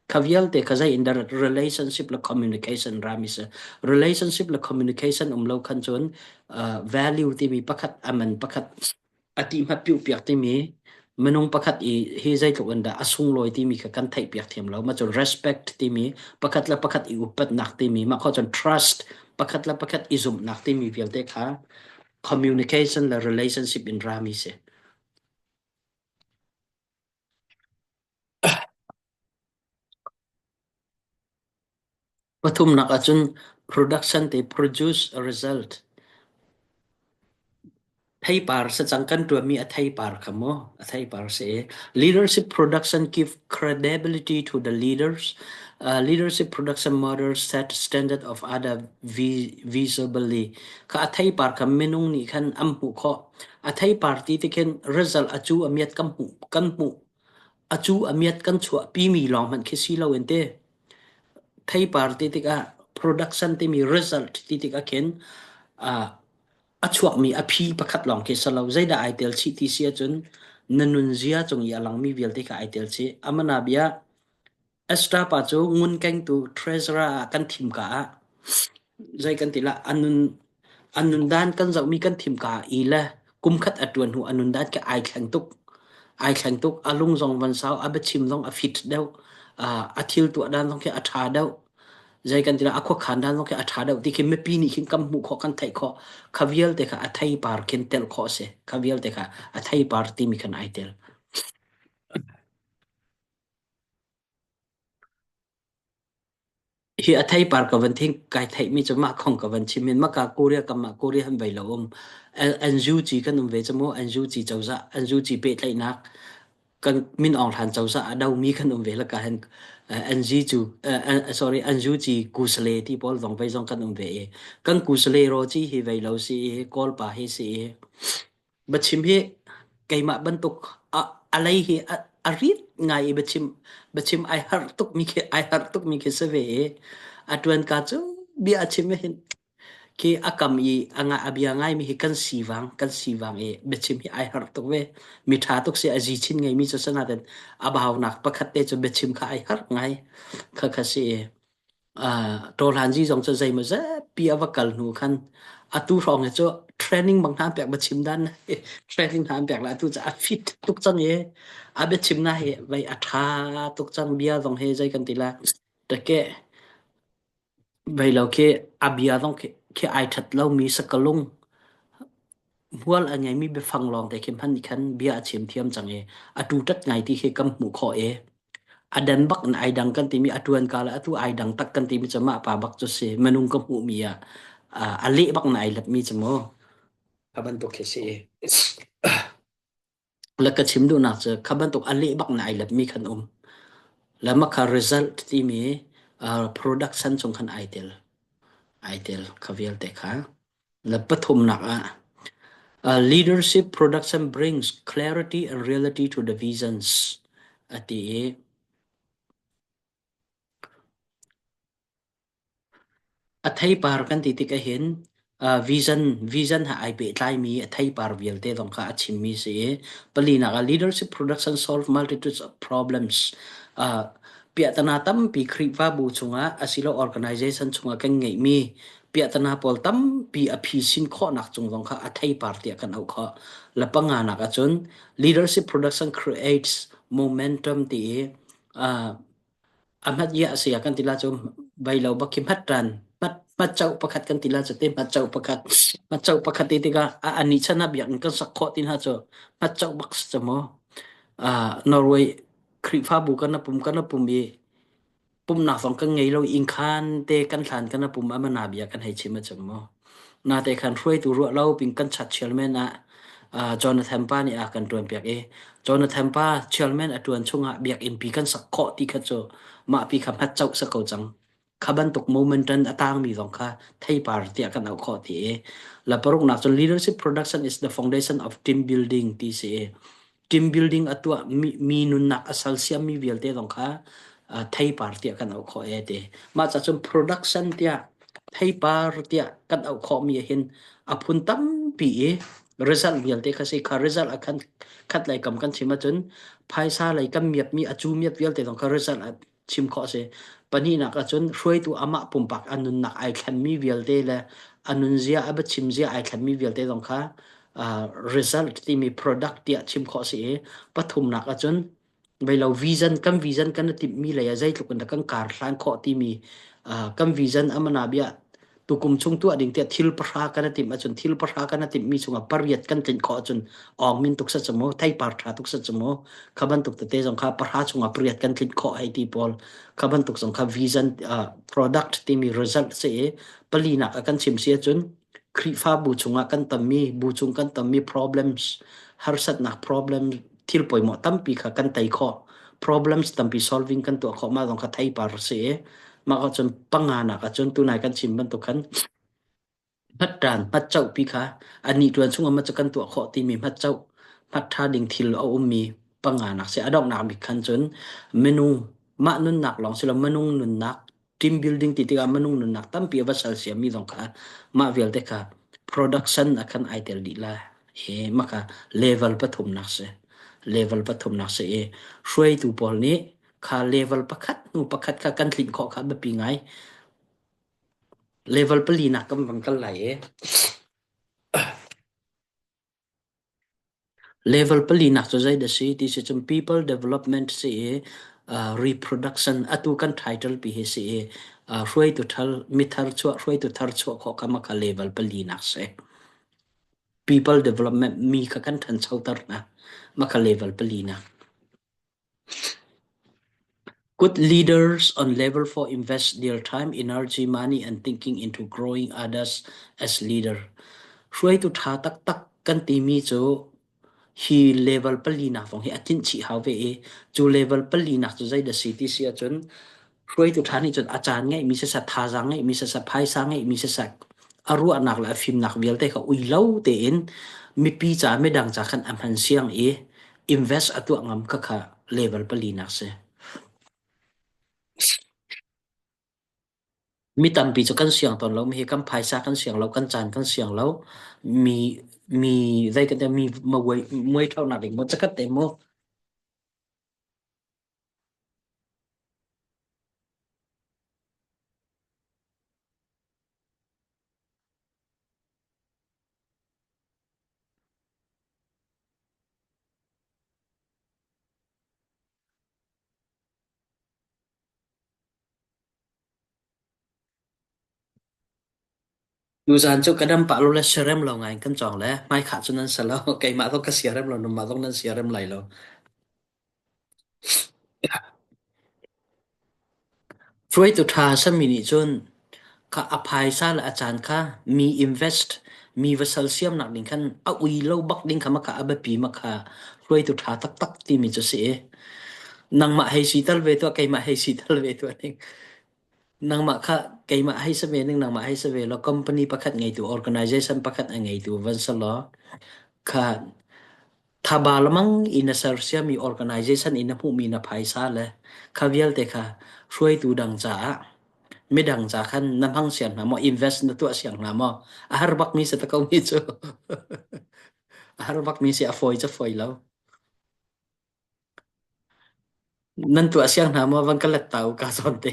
Kha vialte kha zei in dah relationship le communication rami si. Relationship le communication um lo khan cun uh, value timi pakhat aman pakhat a ti hmat piu piak timi minung pakhat i hi zeitluk in dah a sunglawi timi kha kan theih piak thiam lo ma cun respect timi pakhat le pakhat i upatnak timi mah kho cun trust pakhat le pakhat i zumhnak timi vialte kha communication le relationship in rami si. Pathumnak ahcun production te produce a result. Theipar sacang kan ṭuanmi a theipar kha mu, a theipar si. Leadership production give credibility to the leaders. Uh, leadership production model set standard of other visibly. Kha a theipar kha minung nih khan an hmuh khawh. A theipar ti ti khin result a cu a miat kan hmuh kan hmuh. A cu a miat kan chuahpimi lawng hmanh khi si loin te. Theipar ti tikah production timi result ti tikah khin uh, a chuakmi a phi pakhat lawng khi si lo. Zeidah ai tel chih ti si ahcun na nunzia cung i a langmi vialte kha ai tel chih. Amana bia Esther pa cu ngunkengtu treasurer ah kan thim ka ah zei kan ti la a nun a nundan kan zohmi kan thim ka i le kumkhat a ṭuan hnu a nundan khi ai thleng tuk. Ai thleng tuk. A lung zong van sau, a biachim zong a fit deuh, a thil tuah dan zong khi a ṭha deuh. Zei kan ti la a khuakhan dan zong khi a ṭha deuh ti khi mipi nih khin kan hmuh khawh kan theih khawh. Kha vialte kha a theipar khin telh khawh a si. Kha vialte kha a theipar timi khan ai tel. Hi a theipar ka van thing kai theihmi cu mah khong ka van chim in maka Korea kam ah Korea han vei lo um NUG kan um ve cu mu NUG cozah NUG pehtlaihnak kan Min Aung Hlaing cozah a domi kan um ve la ka hen NG cu sorry NUG kusale ti pawl zong vei zong kan um ve i kan kusale ro chi hi vei lo si i Kawl pa hi si i Biachim hi keimah bantuk a, a lei hi a, a rit ngai i biachim biachim ai harh tukmi khi ai harh tukmi khi si ve i a ṭuan ka cu bia a chim hin khi a kam i a nga a bia ngaimi hi kan sivang kan sivang i biachim hi ai harh tuk ve mi ṭha tuk si a zi chin ngeimi cu sanaten a baunak pakhat te cu biachim kha ai harh ngai kha kha si i Tawhlanzi zong cu zeimawzat pi a va kal hnu khan atu hrawng hi cu training bang hna pek biachim dan training hna pek la atu cu a fit tuk cang i a biachim na hi vei a ṭha tuk cang bia zong hi zei kan ti la take vei lo khi a bia zong khi, khi ai ṭhat lomi sakalung hmual a ngeimi biafang lawng te khi hman khan bia a chim thiam cang i a tu ṭat ngai ti khi kan hmuh khawh i A dan bak in ai dang kan timi a ṭuan ka le atu ai dang tak kan timi cu mah pa bak cu si minung ka hmuhmi ah a leh bak na ai letmi cu mu kha bantuk khi si. Le ka chim duhnak cu kha bantuk a leh bak na ai letmi khan um. Le mah kha result timi production chung khan ai tel. Ai tel kha vialte kha. Le pathumnak ah leadership production brings clarity and reality to the visions a ti i A theipar kan ti tik ahhin vision vision he ai pehtlaimi a theipar vialte zong kha a chimmi si i palinak ah leadership production solve multitudes of problems. Piahtana tampi Khrihfabu chungah asilo organization chungah kan ngeihmi piahtana pawl tampi a phisin khawhnak cung zong kha a theipar tiah kan auh khawh. Le panganak ahcun leadership production creates momentum ti i A hmat i a saya kan ti la cu bai lo bak khi hmat ṭan hmat hmat cauk pakhat kan ti la cu te hmat cauk pakhat hmat cauk pakhat ti tikah a ani chan ah biakinn kan sak khawh ti hna cu hmat cauk bak si cu mu. Norway Khrihfabu kan a pum kan a pum i pumnak zong kan ngei lo innkhan te kan hlan kan a pum amana bia kan hei chim a cem mu. Nate khan hruaitu ruah lo pin kan chat chialmen ah Jonathan pa nih a kan ṭuan piak i Jonathan pa chairman a ṭuan chungah biakinn pi kan sak khawh ti kha cu mah pi kha hmat coh si ko cang. Kha bantuk momentum a tangmi zong kha theipar tiah kan auh khawh ti i la paruknak cun leadership production is the foundation of team building ti si i team building a tuah mi, mi nunnak a salsiam mi vialte zong kha theipar tiah kan auh khawh e ti. Mah ca cun production tiah theipar tiah kan auh khawh mi hin a phun tampi i result vialte kha si kha result a khan khat lei kam kan chim ahcun phaisa lei kan miap mi a cu miap vialte zong kha result ah chim khawh a si. Pahnihnak ahcun hruaitu amah pumpak a nunnak ai thlenmi vialte le a nunzia a biachim zia ai thlenmi vialte zong kha result timi product tiah chim khawh a si i pathumnak ahcun Beilo vision kan vision kan i timhmi lei ah zeitluk in dah kan kar hlan khawh timi kan vision amana bia tukum chung tuah ding tiah thil pahra kan i timh ahcun thil pahra kan i timhmi chungah pariat kan tlinh khawh ahcun awng min tuk sa cu mu theipar ṭha tuk sa cu mu kha bantuk tete zong kha pahra chungah pariat kan tlinh khawh hei ti pawl kha bantuk zong kha vision product timi result si i palinak a kan chim si ahcun Khrihfabu chungah kan tammi bu chung kan tammi problems harsatnak problem thil poimawh tampi kha kan tei khawh problems tampi solving kan tuah khawh mah zong kha theipar a si i mah ka cun panganak ah cun tunai kan chim bantuk khan hmatṭan hmatcoh pi kha ani ṭuan chung ah cu kan tuah khawh timi hmatcoh hmatṭha ding thil a ummi panganak si a donghnak bik khan cun minung mah nunnak lawng si lo minung nunnak team building ti tikah minung nunnak tampi a va sal siami zong kha mah vialte kha production a khan ai tel dih la i maka level pathumnak si level pathumnak si i hruaitu pawl nih kha level pakhat hnu pakhat kha kan tlinh khawh kha biapi ngai level pali nak kan vang kal lai i Level palinak cu zeidah si ti si cun people development si i reproduction atu kan title pi hi si i hruaitu thar mithar chuah hruaitu thar chuah khawh kha maka level palinak si. People development mi kha kan ṭhanchoter hna maka level palinak. Good leaders on level 4 invest their time, energy, money, and thinking into growing others as leader. Hruaitu ṭha taktak kan timi cu hi level palinak zong hi a tlinh chih hau ve i cu level palinak cu zeidah si ti si ahcun hruaitu ṭha nih cun a caan ngeihmi siseh, thazaang ngeihmi siseh, phaisa ngeihmi siseh, a ruahnak le a fimnak vialte kha ui lo tein mipi ca midang ca khan a hman siang i invest a tuah ngam kha kha level palinak si. Mi tampi cu kan siang tawn lo mi hi kan phaisa kan siang lo kan caan kan siang lo mi mi zei kan mi muai muai ṭhaunak ding maw cakhat te mu Tuzaan cu ka dam pah lo le siarem lo ngai in kan cawng le hmaikhah cu nan si lo. Keimah zong ka siarem lo, nangmah zong nan siarem lai lo. Hruaitu ṭha a simi nih cun kha a phaisa le a caan kha mi invest, mi va sersiamnak ding khan a ui lo bak ding kha maka a biapi maka hruaitu ṭha taktak timi cu si i. Nangmah hei si tal ve tuah, keimah hei si tal ve tuah ning. Nangmah kha keimah hei si ve ning, nangmah hei si ve law company pakhat ngeitu, organization pakhat a ngeitu van si law kha thaba lamang in na sersiammi organization in na hmuhmi na phaisa le kha vialte kha hruaitu dang caah midang ca khan na hmang siang hna maw invest na tuah siang hna maw a har bakmi si ta ko mi cu a har bakmi si a fawi cu fawi lo Nan tuah siang hna maw van ka let ta u ka zawn te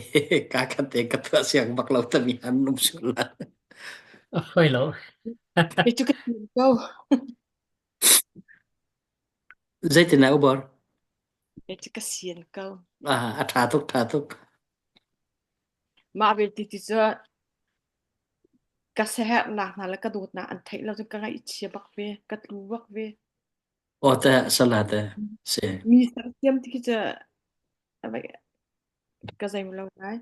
ka khat te ka tuah siang bak lo tami han um sual la. A fawi lo. Kei cu ka tim ko. Zeitin na ubor? Kei cu ka sian ko. Ah, a tha tuk tha tuk. Mah vialte ti cu ka siaherhnak hna le ka dawtnak an theih lo cun ka ngaihchia bak ve, ka tlu bak ve. Aw te sala te si. Mi sersiam ti khi cu ka zei lo ngai.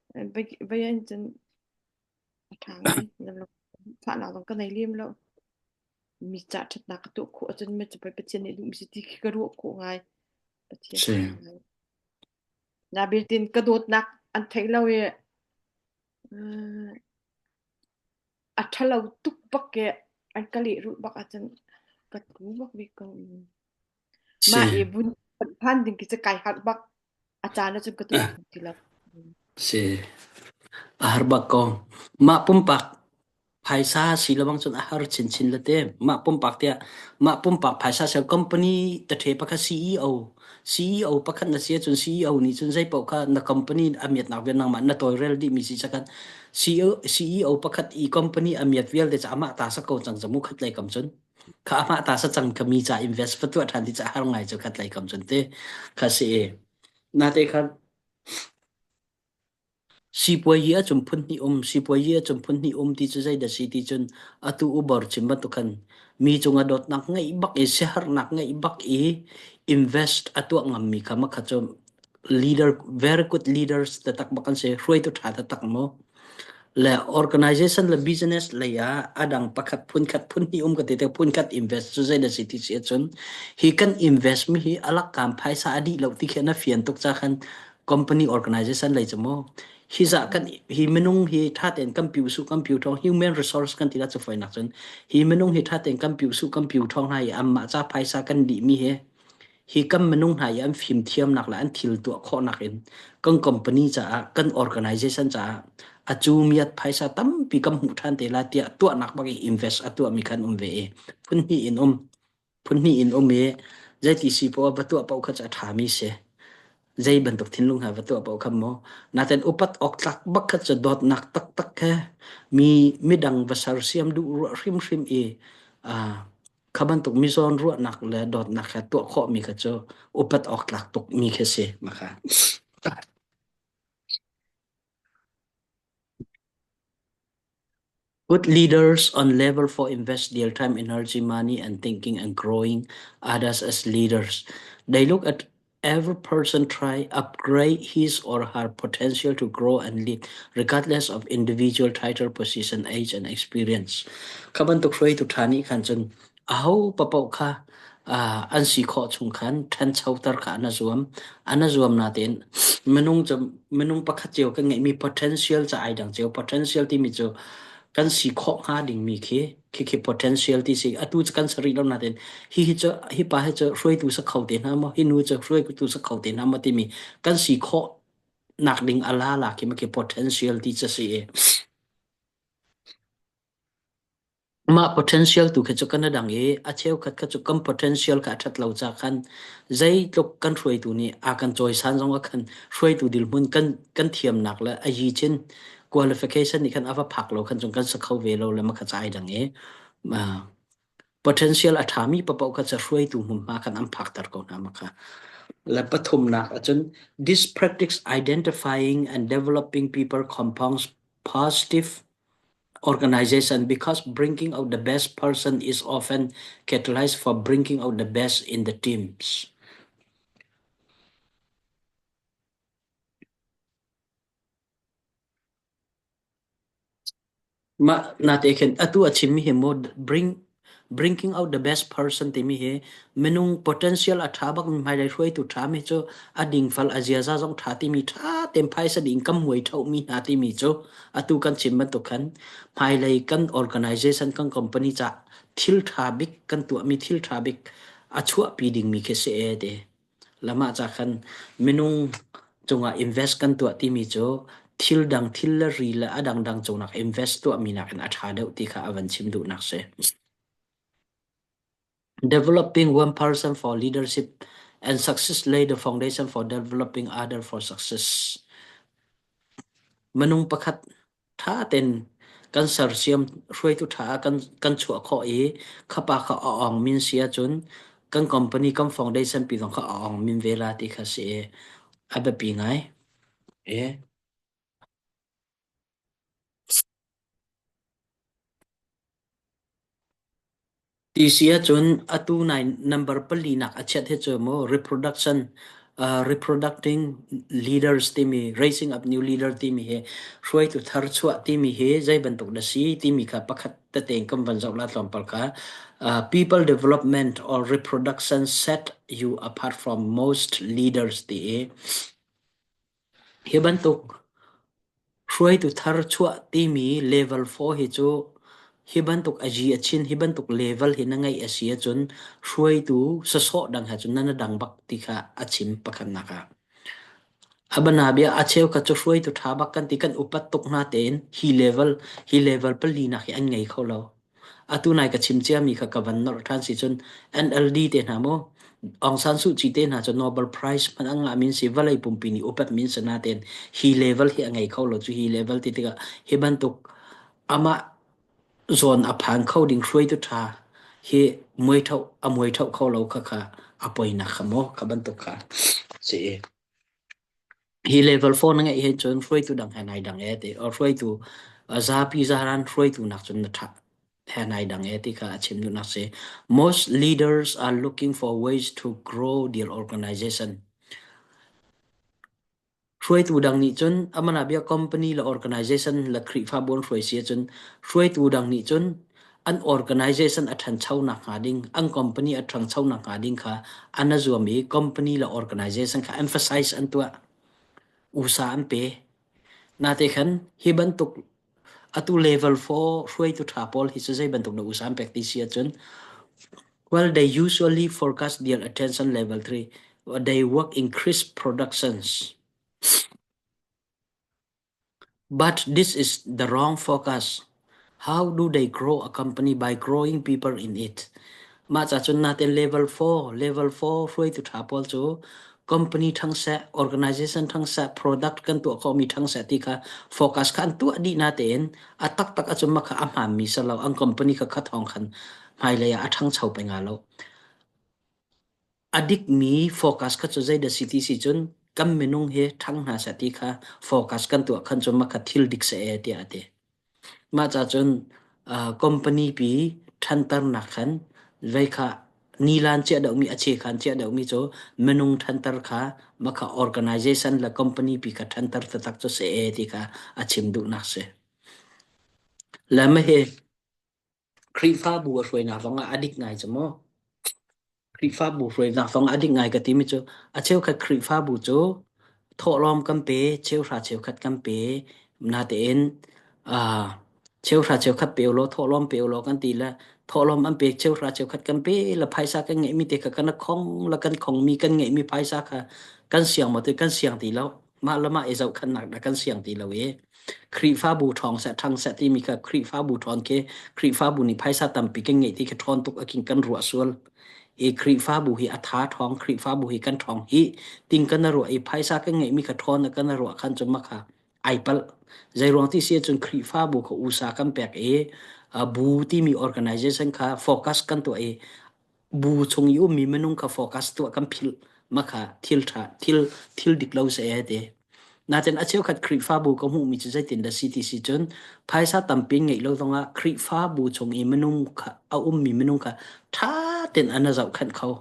Vai in cun a ṭha ngai. Fahnak zong ka nei lem lo. Mi ca ṭhatnak ka tuah khawh ahcun mi cu pei Pathian nih duhmi si ti khi ka ruah khawh ngai. Pathian Si. ṭha ngai. Na biltin ka dawtnak an theih lo i a ṭhalo tuk bak i an ka lehrulh bak ahcun ka tlu bak ve ko. Si. Mah i vun phan ding khi cu kai harh bak. A caan ahcun ka tuah kho ti lo. Si. A har bak ko. Mah pumpak Phaisa si lawang cun a har chinchin la te. Mah pumpak tiah mah pumpak phaisa sel company tathe pakhat CEO CEO pakhat na si ahcun CEO nih cun zei paoh kha na company a miatnak vial nangmah na tawlrel dihmi si cakhan CEO CEO pakhat i company a miat vialte cu amah ta sa ko cang zamu khat lei kam cun kha amah ta sa cang ka mi ca invest va tuah ṭhan ti ca har ngai cu khat lei kam cun te kha si e na te khan Sipuazi ah cun phunhnih um, sipuazi ah cun phunhnih um ti cu zeidah si ti cun atu ubor chim bantuk khan mi cungah dawtnak ngeih bak i siaherhnak ngeih bak i invest a tuah ngammi kha makha cu leader very good leaders taktak bak an si hruaitu ṭha taktak mu le organization le business lei ah a dang pakhat phunkhat phunhnih um ka ti te phunkhat invest cu zeidah si ti si ahcun hi kan invest mi hi alakkaam phaisa a dih lo ti khi na fian tuk ca khan company organization lei cu mu hi za kan hi minung hi tha tein kan piu su kan piu thong human resource kan ti la chu foi nak cun hi minung hi tha tein kan piu su kan piu thong hna i amma cha phaisa kan di mi he hi kan minung hna i an fim thiam nak le an thil tuah khawh nak in kan company caah kan organization caah acu miat phaisa tampi kan hmuh than te la tiah tuah nak bak i invest a tuah mi khan um ve i phun hnih in um phunhnih in um i zeiti si poah va tuah paoh kha cu a ṭhami si. Zei bantuk thinlung he va tuah paoh kha maw. Natin upat awk tlak bak kha cu dawtnak taktak he mi midang va sersiam duh ruah hrimhrim i uh, kha bantuk mizawn ruahnak le dawtnak he tuah khawhmi kha cu upat awk tlak tukmi khi si. Maka. Good leaders on level 4 invest their time, energy, money, and thinking and growing others as leaders. They look at every person try upgrade his or her potential to grow and lead regardless of individual title, position, age, and experience. Kha bantuk hruaitu ṭha nih khan cun aho papoh kha an si khawh chung khan ṭhanchoter kha an zuam. An zuam natein minung cu minung pakhat cio kan ngeihmi potential ca ai dang cio. Potential timi cu kan si khawh hnga dingmi khi khi khi potential ti si atu cu kan si rih lo natein hi hi cu hi pa hi cu hruaitu sa kho te hna maw hi nu cu hruaitu sa kho te hna maw timi kan si khawh nak ding ala la khi ma khi potential ti cu si i Mah potential tu khi cu kan dang i a cheukhat kha cu kan potential kha a ṭhat lo ca khan zeitluk kan hruaitu nih a kan cawisan zong ah khan hruaitu dirhmun kan kan thiamnak le a yi chin qualification nih khan a va phak lo khan cun kan sa kho ve lo le ma kha ca ai dang i potential a ṭhami paoh kha cu hruaitu hmunhma khan an phakter ko hna ma kha. Le pathumnak ahcun this practice identifying and developing people compounds positive organization because bringing out the best person is often catalyzed for bringing out the best in the teams. Mah nate khin atu a chimmi hi mo bring Bringing out the best person timi hi minung potential a ṭha bak mi hmailei hruaitu ṭha mi cu a dingfal a ziaza zong ṭha timi ṭha tein phaisa ding kam muai ṭho mi hna timi cu atu kan chim bantuk khan hmailei kan organization kan company ca thil ṭha bik kan tuahmi thil ṭha bik a chuahpi dingmi khi si e ti. Lamah ca khan minung cungah invest kan tuah timi cu thil dang thil le ri le a dangdang cungnak invest tuahmi nakin a ṭha deuh ti kha a van chim duhnak si. Developing one person for leadership and success lay the foundation for developing other for success. Minung pakhat ṭha tein kan sersiam hruaitu ṭha ah kan chuah khawh i khapa kha a awng min si ahcun kan company kan foundation pi zong kha a awng min ve la ti kha si i a biapi ngai. E. Ti si ahcun atu nai number palinak a chiat hi cu mu reproduction reproducting leaders timi raising up new leader timi hi hruaitu thar chuah timi hi zei bantuk na si timi kha pakhat tete in kan van zoh la tlawmpal kha people development or reproduction set you apart from most leaders ti i Hi bantuk hruaitu thar chuah timi level 4 hi cu hi bantuk a zi a chin hi bantuk level hi na ngeih a si ahcun hruaitu sasawh dang he cun nan a dang bak ti kha a chim pakhatnak ah. A bana bia a cheukhat cu hruaitu ṭha bak kan ti kan upat tuk hna tein hi level hi level pali nak hi an ngei kho lo. Atu nai ka chim ciami kha ka van nolh ṭhan si cun NLD te hna mu Aung San Suu Kyi te hna cu Nobel Prize hmanh an ngah min si vawlei pumpi nih upat min si natein hi level hi a ngei kho lo cu hi level ti tikah hi bantuk amah zawn a phan kho ding hruaitu ṭha hi muaithoh a muaithoh kho lo kha kha a poinak kha maw kha bantuk kha si. Hi level 4 na ngeih hin cun hruaitu dang he nai dang e ti or hruaitu zapi zaran hruaitu nak cun na ṭha he nai dang e ti kha a chim duhnak si. Most leaders are looking for ways to grow their organization. Hruaitu dang nih cun amana bia company le organization le Khrihfabu an hruai si ahcun hruaitu dang nih cun an organization a ṭhancho nakhnga ding, an company a ṭhangcho nakhnga ding kha an a zuam i company le organization kha emphasize an tuah. USA an pe. Nate khan hi bantuk atu level 4 hruaitu ṭha pawl hi cu zei bantuk na USA an pek ti si ahcun well they usually forecast their attention level 3 they work increase productions But this is the wrong focus. How do they grow a company by growing people in it? Mah ca cun natin level 4, level 4 hruaitu ṭha pawl cu company ṭhang seh, organization ṭhang seh, product kan tuah khawhmi ṭhang seh ti kha focus kha an tuah dih natein a taktak ahcun mah kha a hmaanmi si lo. An company kha kha thawng khan hmailei ah a ṭhangcho peng hnga lo. A dikmi focus kha cu zeidah si ti si cun kan minung hi ṭhang hna seh ti kha focus kan tuah khan cun mah kha thil dik seh ee tiah a ti. Mah ca cun uh, company pi ṭhanternak khan vei kha nilan chiah deuhmi a chekhan chiah deuhmi cu minung ṭhanter kha mah kha organization le company pi kha ṭhanter taktak cu si ee ti kha a chim duhnak si. Le mah hi Khrihfabu a hruainak zongah a dik ngai cu mu. Khrihfabu hruainak zong a dik ngai ka timi cu a cheukhat Khrihfabu cu thawhlawm kan pe, cheuhra cheukhat kan pe, natein uh, cheuhra cheukhat pe ulaw thawhlawm pe ulaw kan ti le thawhlawm an pek cheuhra cheukhat kan pe le phaisa kan ngeihmi te kha kan khong le kan khongmi kan ngeihmi phaisa kha kan siang maw ti kan siang ti lo mah le mah i zohkhanhnak dah kan siang ti lo i Khrihfabu ṭhawng seh ṭhang seh timi kha Khrihfabu ṭhawn khi Khrihfabu nih phaisa tampi kan ngeih ti khi ṭhawn tuk a king kan ruah sual i Khrihfabu hi a tha ṭhawng Khrihfabu hi kan ṭhawng hi ting kan ruah i phaisa kan ngeihmi kha ṭhawn kan ruah khan cu makha ai palh zei ruang ti si ahcun Khrihfabu kha usa kan pek i bu timi organization kha focus kan tuah i bu chung i ummi minung kha focus tuah kan philh makha thil ṭha thil thil dik lo se ti natin a cheukhat Khrihfabu ka hmuhmi cu zeitin dah si ti si cun phaisa tampi ngeih lo zongah Khrihfabu chung i minung kha a ummi minung kha ṭha tein an zohkhenh kho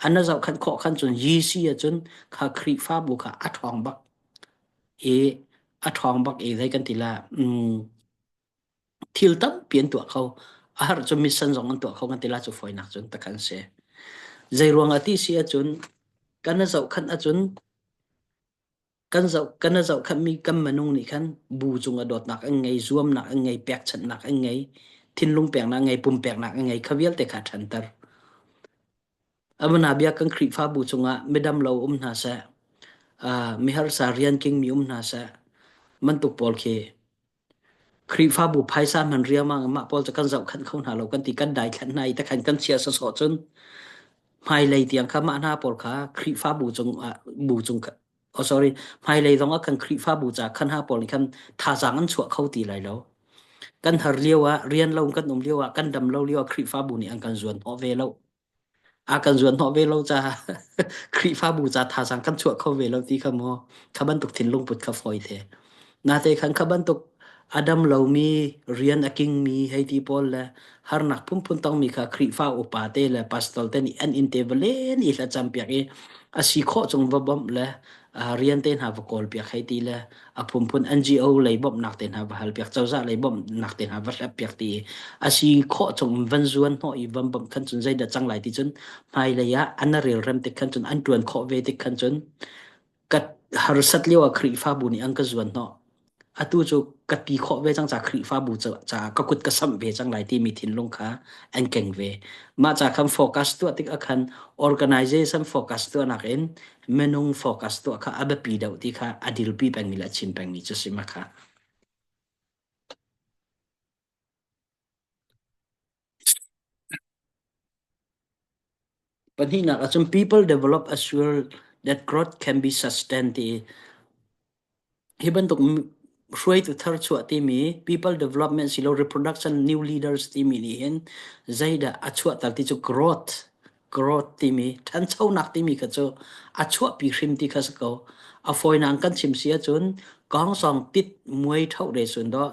an zohkhenh khawh khan cun GC ahcun kha Khrihfabu kha a ṭhawng bak i a ṭhawng bak i zei kan ti la thil tampi an tuah kho. A har cu mission zong an tuah kho kan ti la cu fawinak cun takhan si. Zei ruang ah ti si ahcun kan a zohkhanh ahcun kan zoh kan a zohkhanhmi kan minung nih khan bu cung ah dawtnak an ngei, zuamnak an ngei, pekchanhnak an ngei, thinlung peknak an ngei, pumpeknak an ngei kha vialte kha ṭhanter. Amana bia kan Khrihfabu cungah midam lo um hna seh, uh, miharsa rian kingmi um hna seh, bantuk pawl khi Khrihfabu phaisa hman riangmang mah pawl cu kan zohkhanh kho hna lo kan ti kan daithlanh hna i takhan kan chia sawsawh cun hmailei tiang kha mah hna pawl kha Khrihfabu cung ah bu cung oh sorry hmailei zong ah kan Khrihfabu ca khan hna pawl nih khan thazaang an chuah kho ti lai lo. Kan har lio ah rian lo kan um lio ah kan dam lo lio ah Khrihfabu nih an kan zuan hnawh ve lo. A kan zuan hnawh ve lo caah Khrihfabu ca thazaang kan chuah kho ve lo ti kha maw kha bantuk thinlung put kha fawi te. Nate khan kha bantuk a dam lomi rian a kingmi hei ti pawl le harnak phunphun tongmi kha Khrihfa upa te le pastor te nih an inn te va len i thlacam piak i a si khawh chung va bawmh le rian te hna va kawl piak hei ti le a phunphun NGO lei bawmhnak te hna va hal piak cozah lei bawmhnak te hna va hlep piak ti a si khawh chung van zuan hnawh i van bawmh khan cun zeidah cang lai ti cun hmailei ah an relrem tik khan cun an ṭuan khawh ve tik khan cun ka harsat lio ah Khrihfabu nih an ka zuan hnawh atu cu ka ti khawh ve cang ca Khrihfabu caah ka kut ka samh ve cang lai timi thinlung kha an keng ve mah ca khan focus tuah tik ah khan organization focus tuahnak in minung focus tuah kha a biapi deuh ti kha a dirpi pengmi le a chim pengmi cu si ma kha. Pahnihnak ahcun people develop assure that growth can be sustained ti hi bantuk hruaitu thar chuah timi people development silo reproduction new leaders timi nih hin zeidah a chuahter ti cu growth growth timi ṭhanchonak timi kha cu a chuahpi hrim ti kha si ko. A fawinak kan chim si ahcun kongsong tit muai tho re sun do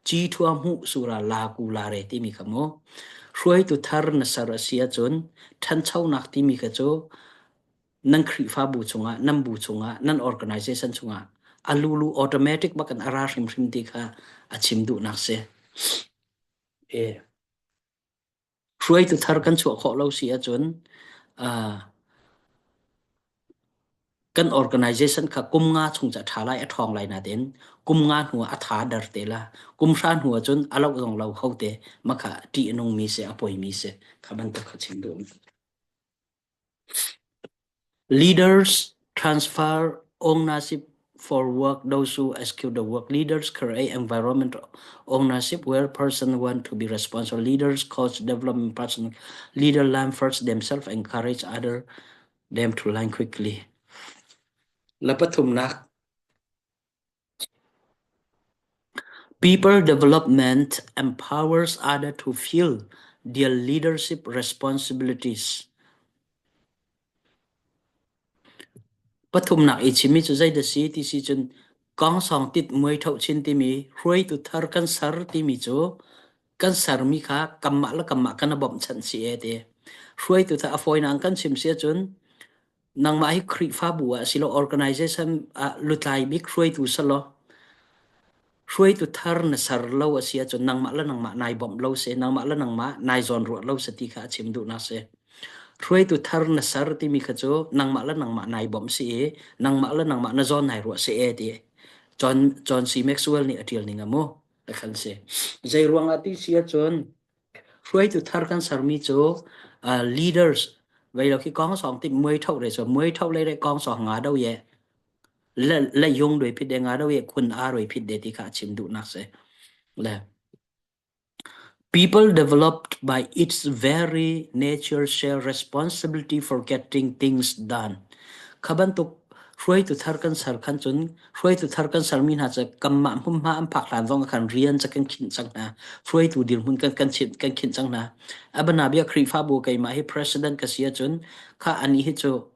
ci thua hmuh sura la ku la re timi kha mu hruaitu thar na ser a si ahcun ṭhanchonak timi kha cu nan Khrihfabu chungah nan bu chungah nan organization chungah a lulu automatic bak in a ra hrimhrim ti kha a chim duhnak si. E. Hruaitu thar kan chuah khawh lo si ahcun uh, kan organization kha kum nga chung ca ṭha lai a ṭhawng lai nain kum nga hnu ah a tha dar te la kum hra hnu ah cun a loh zong lo kho te makha ṭih a nungmi si a poimi si kha bantuk kha chim duh. Leaders transfer ownership for work those who execute the work. Leaders create environment ownership where person want to be responsible. Leaders coach development person. Leader learn first themselves encourage other them to learn quickly. La pathumnak People development empowers others to feel their leadership responsibilities. Pathumnak i chimmi cu zeidah si ti si cun Kangsawng tit muai tho chin timi hruaitu thar kan ser timi cu kan sermi kha kanmah le kanmah kan i bawmhchanh si e ti. Hruaitu thar a fawinak kan chim si ahcun nangmah hi Khrihfabu ah silo organization ah lutlai bik hruaitu selaw hruaitu thar na ser lo a si ahcun nangmah le nangmah nai bawmh lo si nangmah le nangmah nai zawnruah lo si ti kha a chim duhnak si. Hruaitu thar na ser timi kha cu nangmah le nangmah nai bawmh si i nangmah le nangmah na zawn nai ruah si e ti John John C. Maxwell nih a ṭial ning a mu khan si. Zei ruangah ti si ahcun hruaitu thar kan sermi cu uh, leaders vei lo khi kong song ti muai tho re so muai tho le re kong song nga do ye le le yung doi phit de nga do ye khun a roi phit de ti kha chim duh nak se le People developed by its very nature share responsibility for getting things done. Kha bantuk hruaitu thar kan ser khan cun hruaitu thar kan sermi hna cu kanmah hmunhma an phak hlan zong ah khan rian ca kan khinh cang hna. Hruaitu dirhmun kan kan chinh kan khinh cang hna. Abana bia Khrihfabu keimah hi president ka si ahcun kha ani hi cu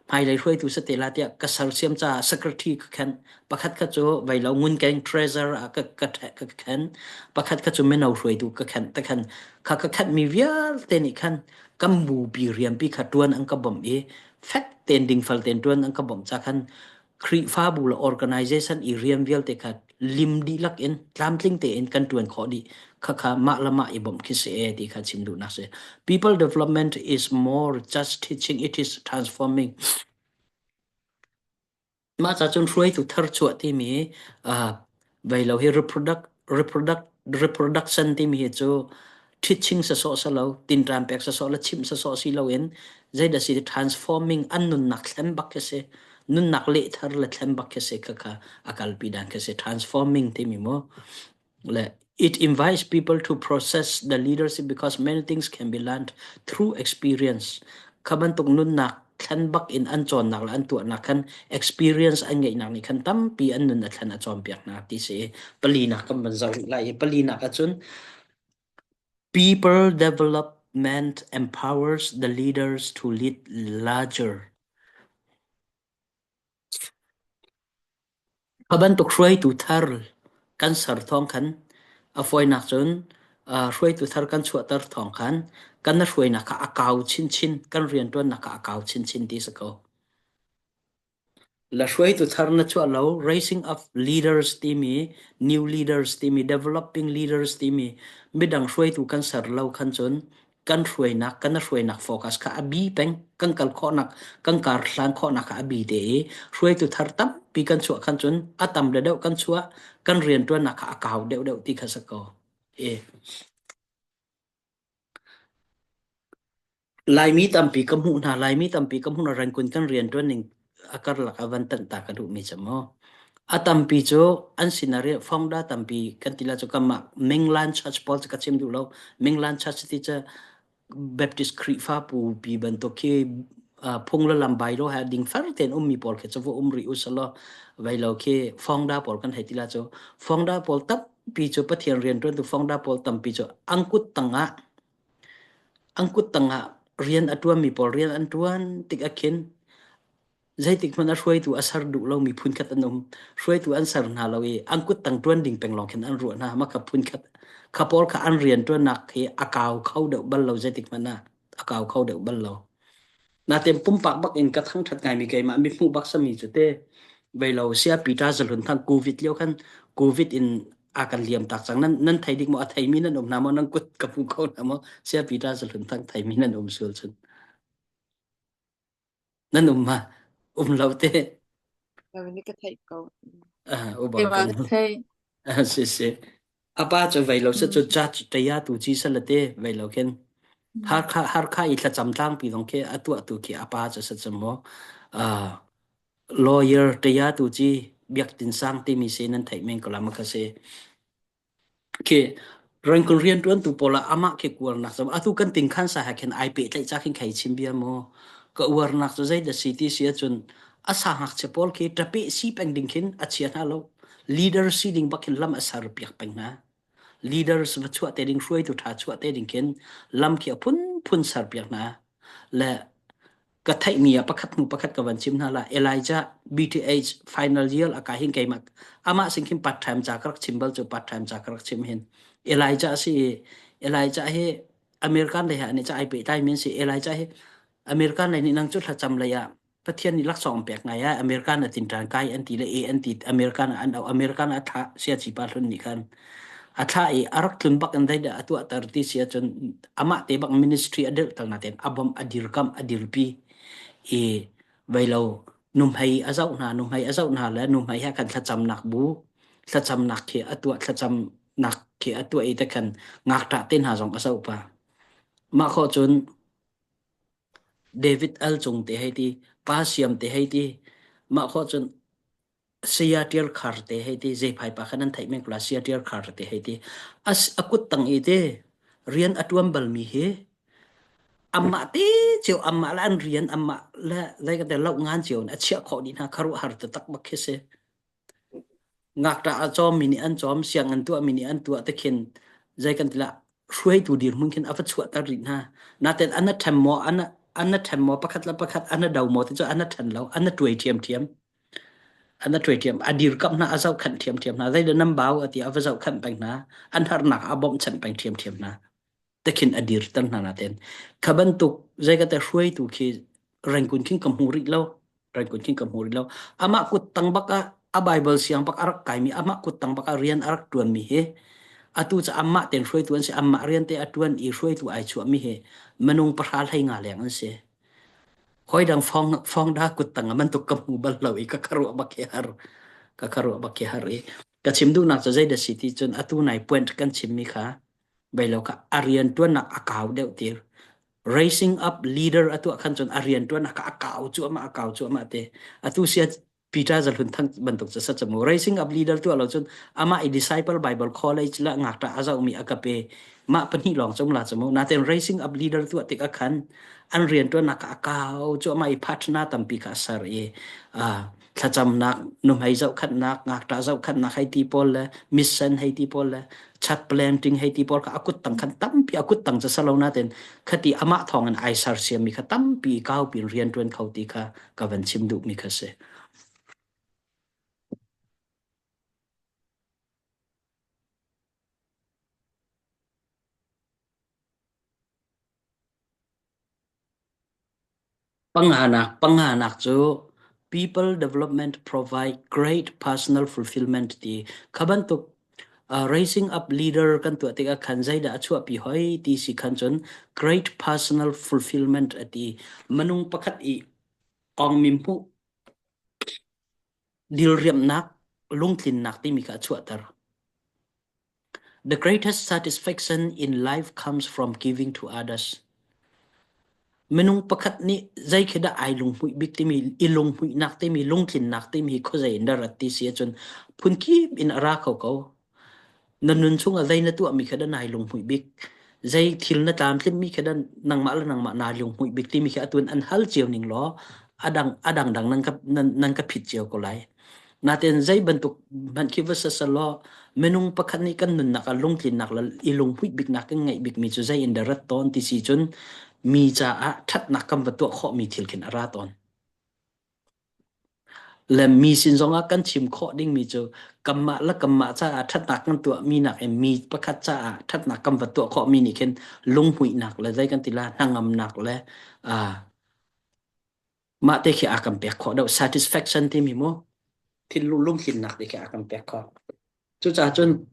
hmailei hruaitu si te la tiah ka sersiam caah secretary ka khenh pakhat kha cu veilo ngunkeng treasurer ah ka ka ka khenh pakhat kha cu mino hruaitu ka khenh te khan kha ka khenhmi vialte nih khan kan bupi rianpi kha tuan an ka bawmh i fek tein dingfal tein tuan an ka bawmh ca khan Khrihfabu le organization i rian vialte kha lim dihlak in tlamtling tein kan tuan khawh dih. Khakha mah le mah i bawmh khi si e ti kha chim duhnak si. People development is more just teaching, it is transforming. Mah ca cun hruaitu thar chuah timi uh, vei lo hi reproduct, reproduct, reproduction timi hi cu teaching sasawh sa lo, tinṭan pek sasawh le chimh sasawh si loin zeidah si transforming an nunnak thlen bak khi si. Nunnak lehthar le thlen bak khi si khakha a kalpi dan khi si. Transforming timi mu. Le it invites people to process the leadership because many things can be learned through experience. Kha bantuk nunnak thlen bak in an cawnnak le an tuahnak khan experience an ngeihnak nih khan tampi an nun a thlen a cawnpiak hna ti si. Palinak kan van zoh rih lai i palinak ahcun people development empowers the leaders to lead larger. Kha bantuk hruaitu thar kan ser thawng khan a fawinak cun hruaitu thar kan chuahter thawng khan kan na hruainak kha a kau chinchin, kan rianṭuannak kha a kau chinchin ti si ko. La hruaitu thar na chuah lo, raising of leaders timi, new leaders timi, developing leaders timi, midang hruaitu kan ser lo khan cun kan hruainak kan hruainak focus kha a bi peng kan kal khawhnak kan kar hlan khawhnak kha a bi te i hruaitu thar tampi kan chuah khan cun a tam deuh kan chuah kan rianṭuannak kha a kau deuh deuh ti kha si ko e Laimi tampi ka hmuh hna Laimi tampi ka hmuh hna Rangoon kan rianṭuan ning a karlak ah van tanh ta ka duhmi cu mu. A tampi cu an sinah ri founder tampi kan ti la cu kanmah Minglan Church pawl cu ka chim duh lo. Minglan Church ti cu Baptist Khrihfa pi bantuk khi phung le lam bailo he dingfar tein ummi pawl khi cu va um rih u selaw vei lo khi founder pawl kan hei ti la cu founder pawl tampi cu Pathian rianṭuantu founder pawl tampi cu an kut tangah An kut tangah rian a ṭuanmi pawl rian an ṭuan tik ah khin zeitik hmanh ah hruaitu a ser duh lomi phunkhat an um. Hruaitu an ser hna lo i an kut tang ṭuan ding peng lawng khin an ruah hna. Mah kha phunkhat kha pawl kha an rian ṭuannak hi a kau kho deuh bal lo zeitik hmanh ah a kau kho deuh bal lo. Natin pumpak bak in ka thangṭhat ngaimi keimah mithmuh bak sami cu te vei lo sia Peter Zalun thang COVID lio khan COVID in a kan liam tak cang nan nan thei dik maw a theimi nan um hna maw nan kut ka hmu kho hna maw sia Peter Zalun thang theimi nan um sul cun nan um ma um lo te Ni ka theih ko. Ah, ubang Keimah kan ka thei. si si apa cu vei lo se cu judge taya tu chi sala te vei lo khin Harkha Harkha i thlacam tlangpi zong khi a tuahtu khi a pa cu si mu. Uh, lawyer taya tu ci Biak Tin Sang timi si nan theih men ko la ma kha si. Khi rengkul rian tuan tu pawl ah amah khi kuarnak cu atu kan ting khan sa ha khin ai pehtlaih ca khin khai chim bia mu. Ka uarnak cu zei dah si ti si ahcun a sa ngakchia pawl khi ṭape si peng ding khin a chia hna lo. Leader si ding bak khin lam a ser piak peng hna. Leaders va chuah te ding hruaitu ṭha chuah te ding khin lam khi a phunphun serpiak hna le ka theihmi ah pakhat hnu pakhat ka van chim hna la Elijah BTH final year a kai hin keimah amah sin khin part time ca ka rak chim bal cu part time ca ka rak chim hin Elijah si Elijah hi American lei ha ani ca ai pehtlai min si Elijah hi American lei nih nang cu thlacam lei ah Pathian nih laksawng pek ngai ah American a tinṭan kai an ti le e an ti American ah an auh American ah a thlah siaci pa hlun nih khan a thlah i a rak tlun bak in zeidah a tuahter ti si ahcun amah te bak ministry a dirhter natin a bawmh a dirkamh a dirpi i veilo nuhmei a zoh hna nuhmei a zoh hna le nuhmei he khan thlacamnak bu thlacamnak khi a tuah thlacamnak khi a tuah i te khan ngakṭah te hna zong a zoh pa mah khawh cun David Al Cung te hei ti, Pa Siam te hei ti, mah khawh cun Saya Ṭial Khar te hei ti, Zephai pa kha nan theih men ko la, Saya Ṭial Khar te hei ti. As, a kut tang i te rian a ṭuan balmi hi amah te cio amah le an rian amah le zei ka te loh ngan cio in a chiah khawh dih hna khuaruahhar taktak bak khi si. Ngakṭah a cawmmi nih an cawm, sianginn tuahmi nih an tuah tikhin zei kan ti lah hruaitu dirhmun khin a va chuahter rih hna. Natin an a ṭhem maw, an a, an a ṭhem maw, pakhat le pakhat an a do maw ti cu an a ṭhen lo, an a ṭuai ṭhiamṭhiam. An a ṭuai ṭhiam, a dirkamh hna, a zohkhenh ṭhiamṭhiam hna. Zeidah nan bau a ti a va zohkhenh peng hna. An harnak a bawmhchanh peng ṭhiamṭhiam hna. Tikhin a dirter hna natin kha bantuk zei ka te hruaitu khi Rangoon khin ka hmu rih lo. Rangoon khin ka hmu rih lo. Amah kut tang bak ah a Bible siang bak a rak kaimi amah kut tang bak ah rian a rak ṭuanmi hi Atu cu amah ten hruaitu an si. Amah rian te a ṭuan i hruaitu ai chuahmi hi minung pahra hlei nga leng an si. Hoi dang fong fong da kut tang ah bantuk ka hmu bal lo i ka kharuah bak hi har. Ka kharuah bak hi har i ka chim duhnak cu zei dah si ti cun atu nai point kan chimmi kha beilo kha a rian ṭuannak a kau deuh ti raising up leader a tuah khan cun a rian ṭuannak kha a kau cuahmah a kau cuahmah te atu sia Peter Zalhun Thang bantuk cu sacamu raising up leader tu lo cun amah i disciple Bible college la ngakṭah a zohmi a ka pe mah pahnih lawng cum la cumu natin raising up leader tu tik a khan an rian ṭuannak kha a kau cu amah i partner tampi kha a ser i thlacamnak nuhmei zohkhanhnak ngakṭah zohkhanhnak hei ti pawl le mission hei ti pawl le chat planting hei ti pawl kha a kut tang khan tampi a kut tang cu salo natin khati amah thawng in ai sersiammi kha tampi kau pin rian ṭuan kho ti kha ka van chim duhmi kha si. Panganak panganak cu people development provide great personal fulfillment ti kha bantuk raising up leader kan tuah tikah khan zeidah a chuahpi hoi ti si khan cun great personal fulfillment a ti minung pakhat i kongmi hmuh dilriamhnak lungtlinnak timi kha a chuahter. The greatest satisfaction in life comes from giving to others. Minung pakhat nih zei khi dah ai lunghmuih bik timi i lunghmuihnak timi lungtlinnak timi hi khuazei in dah rat ti si ahcun phunkip in a ra kho ko. Na nun chungah zei na tuahmi kha dah nai lunghmuih bik? Zei thil na tlamtlinhmi kha dah nangmah le nangmah naa lunghmuih bik timi khi atu in an hal cio ning law a dang a dangdang nan ka nan, nan ka phit cio ko lai. Natin zei bantuk hmanh khi va sasal law minung pakhat nih kan nunnak ah lungtlinnak le i lunghmuih biknak kan ngeih bikmi cu zei in dah rat tawn ti si cun mi caah ṭhatnak kan va tuah khawhmi thil khin a ra tawn. Le mi sin zongah kan chim khawh dingmi cu kanmah le kanmah caah ṭhatnak kan tuahmi nakin mi pakhat caah ṭhatnak kan va tuah khawhmi nih khin lunghmuihnak le zei kan ti la hnangamnak le uh, mah te khi a kan pek khawh deuh satisfaction timi mu thinlung lungtlinnak te khi a kan pek khawh. Cucaah cun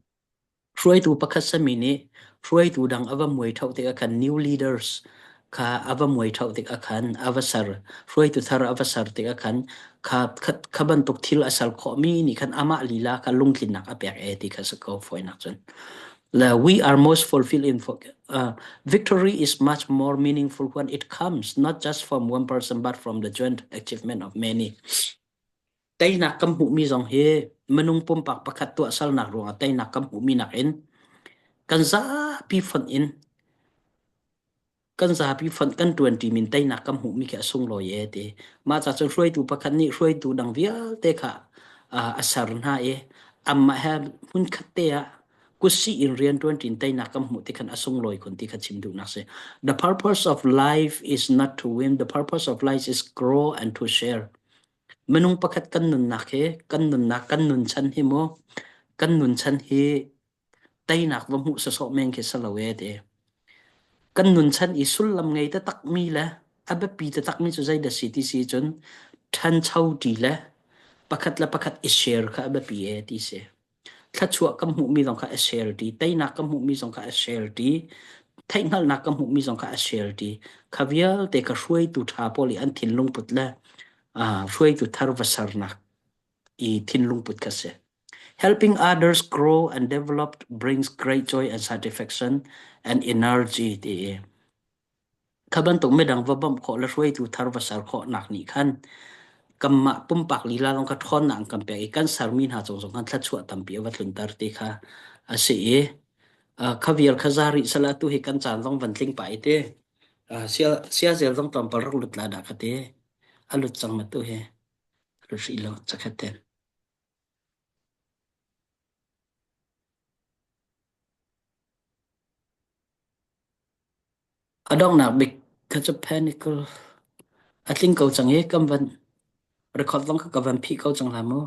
Hruaitu pakhat sami nih hruaitu dang a va muai ṭheo tikah khan new leaders kha a va muai ṭheo tikah khan a va ser. Hruaitu thar a va ser tikah khan kha, kha, kha bantuk thil a ser khawhmi nih khan amah lila kha lungtlinnak a pek e ti kha si ko fawinak cun. Le we are most fulfilled in victory is much more meaningful when it comes not just from one person but from the joint achievement of many. Teinak kan hmuhmi zong hi minung pumpak pakhat tuahsernak ruangah teinak kan hmuhmi nakin kan zapi fonh in kan zapi fonh kan ṭuanṭi min teinak kan hmuhmi khi a sunglawi e ti. Mah ca cun hruaitu pakhat nih hruaitu dang vialte kha a ser hna i amah he hmunkhat te ah kutsih in rian ṭuanṭi in teinak kan hmuh ti khan a sunglawi khun ti kha chim duhnak si. The purpose of life is not to win, the purpose of life is grow and to share. Minung pakhat kan nunnak hi kan nunnak kan nunchan hi mu kan nunchan hi teinak va hmuh sawsawh men khi si lo ee ti. Kan nunchan i sullam ngei taktakmi le a biapi taktakmi cu zeidah si ti si cun ṭhancho ṭi le pakhat le pakhat i share kha a biapi ee ti si. Thluachuah kan hmuhmi zong kha a share ṭi, teinak kan hmuhmi zong kha a share ṭi, theihhngalhnak kan hmuhmi zong kha a share ṭi. Kha vialte kha hruaitu ṭha pawl i an thinlung put le hruaitu thar va sernak i thinlung put kha si. Helping others grow and develop brings great joy and satisfaction and energy ti i Kha bantuk midang va bawmh khawh le hruaitu thar va ser khawhnak nih khan kanmah pumpak lila zong kha ṭhawnnak an kan pek i kan sermi hna cung zong khan thluachuah tampi a va tlunter ti kha a si i kha vial kha za rih sala tu hi kan caan zong van tling pah i ti sia siazel zong tlawmpal rak lut la dah ka ti a lut cang ma tu hi lut rih lo chakhat ten A donghnak bik kha cu panicle a tling ko cang i kan van record zong kha ka van phih ko cang hna mu.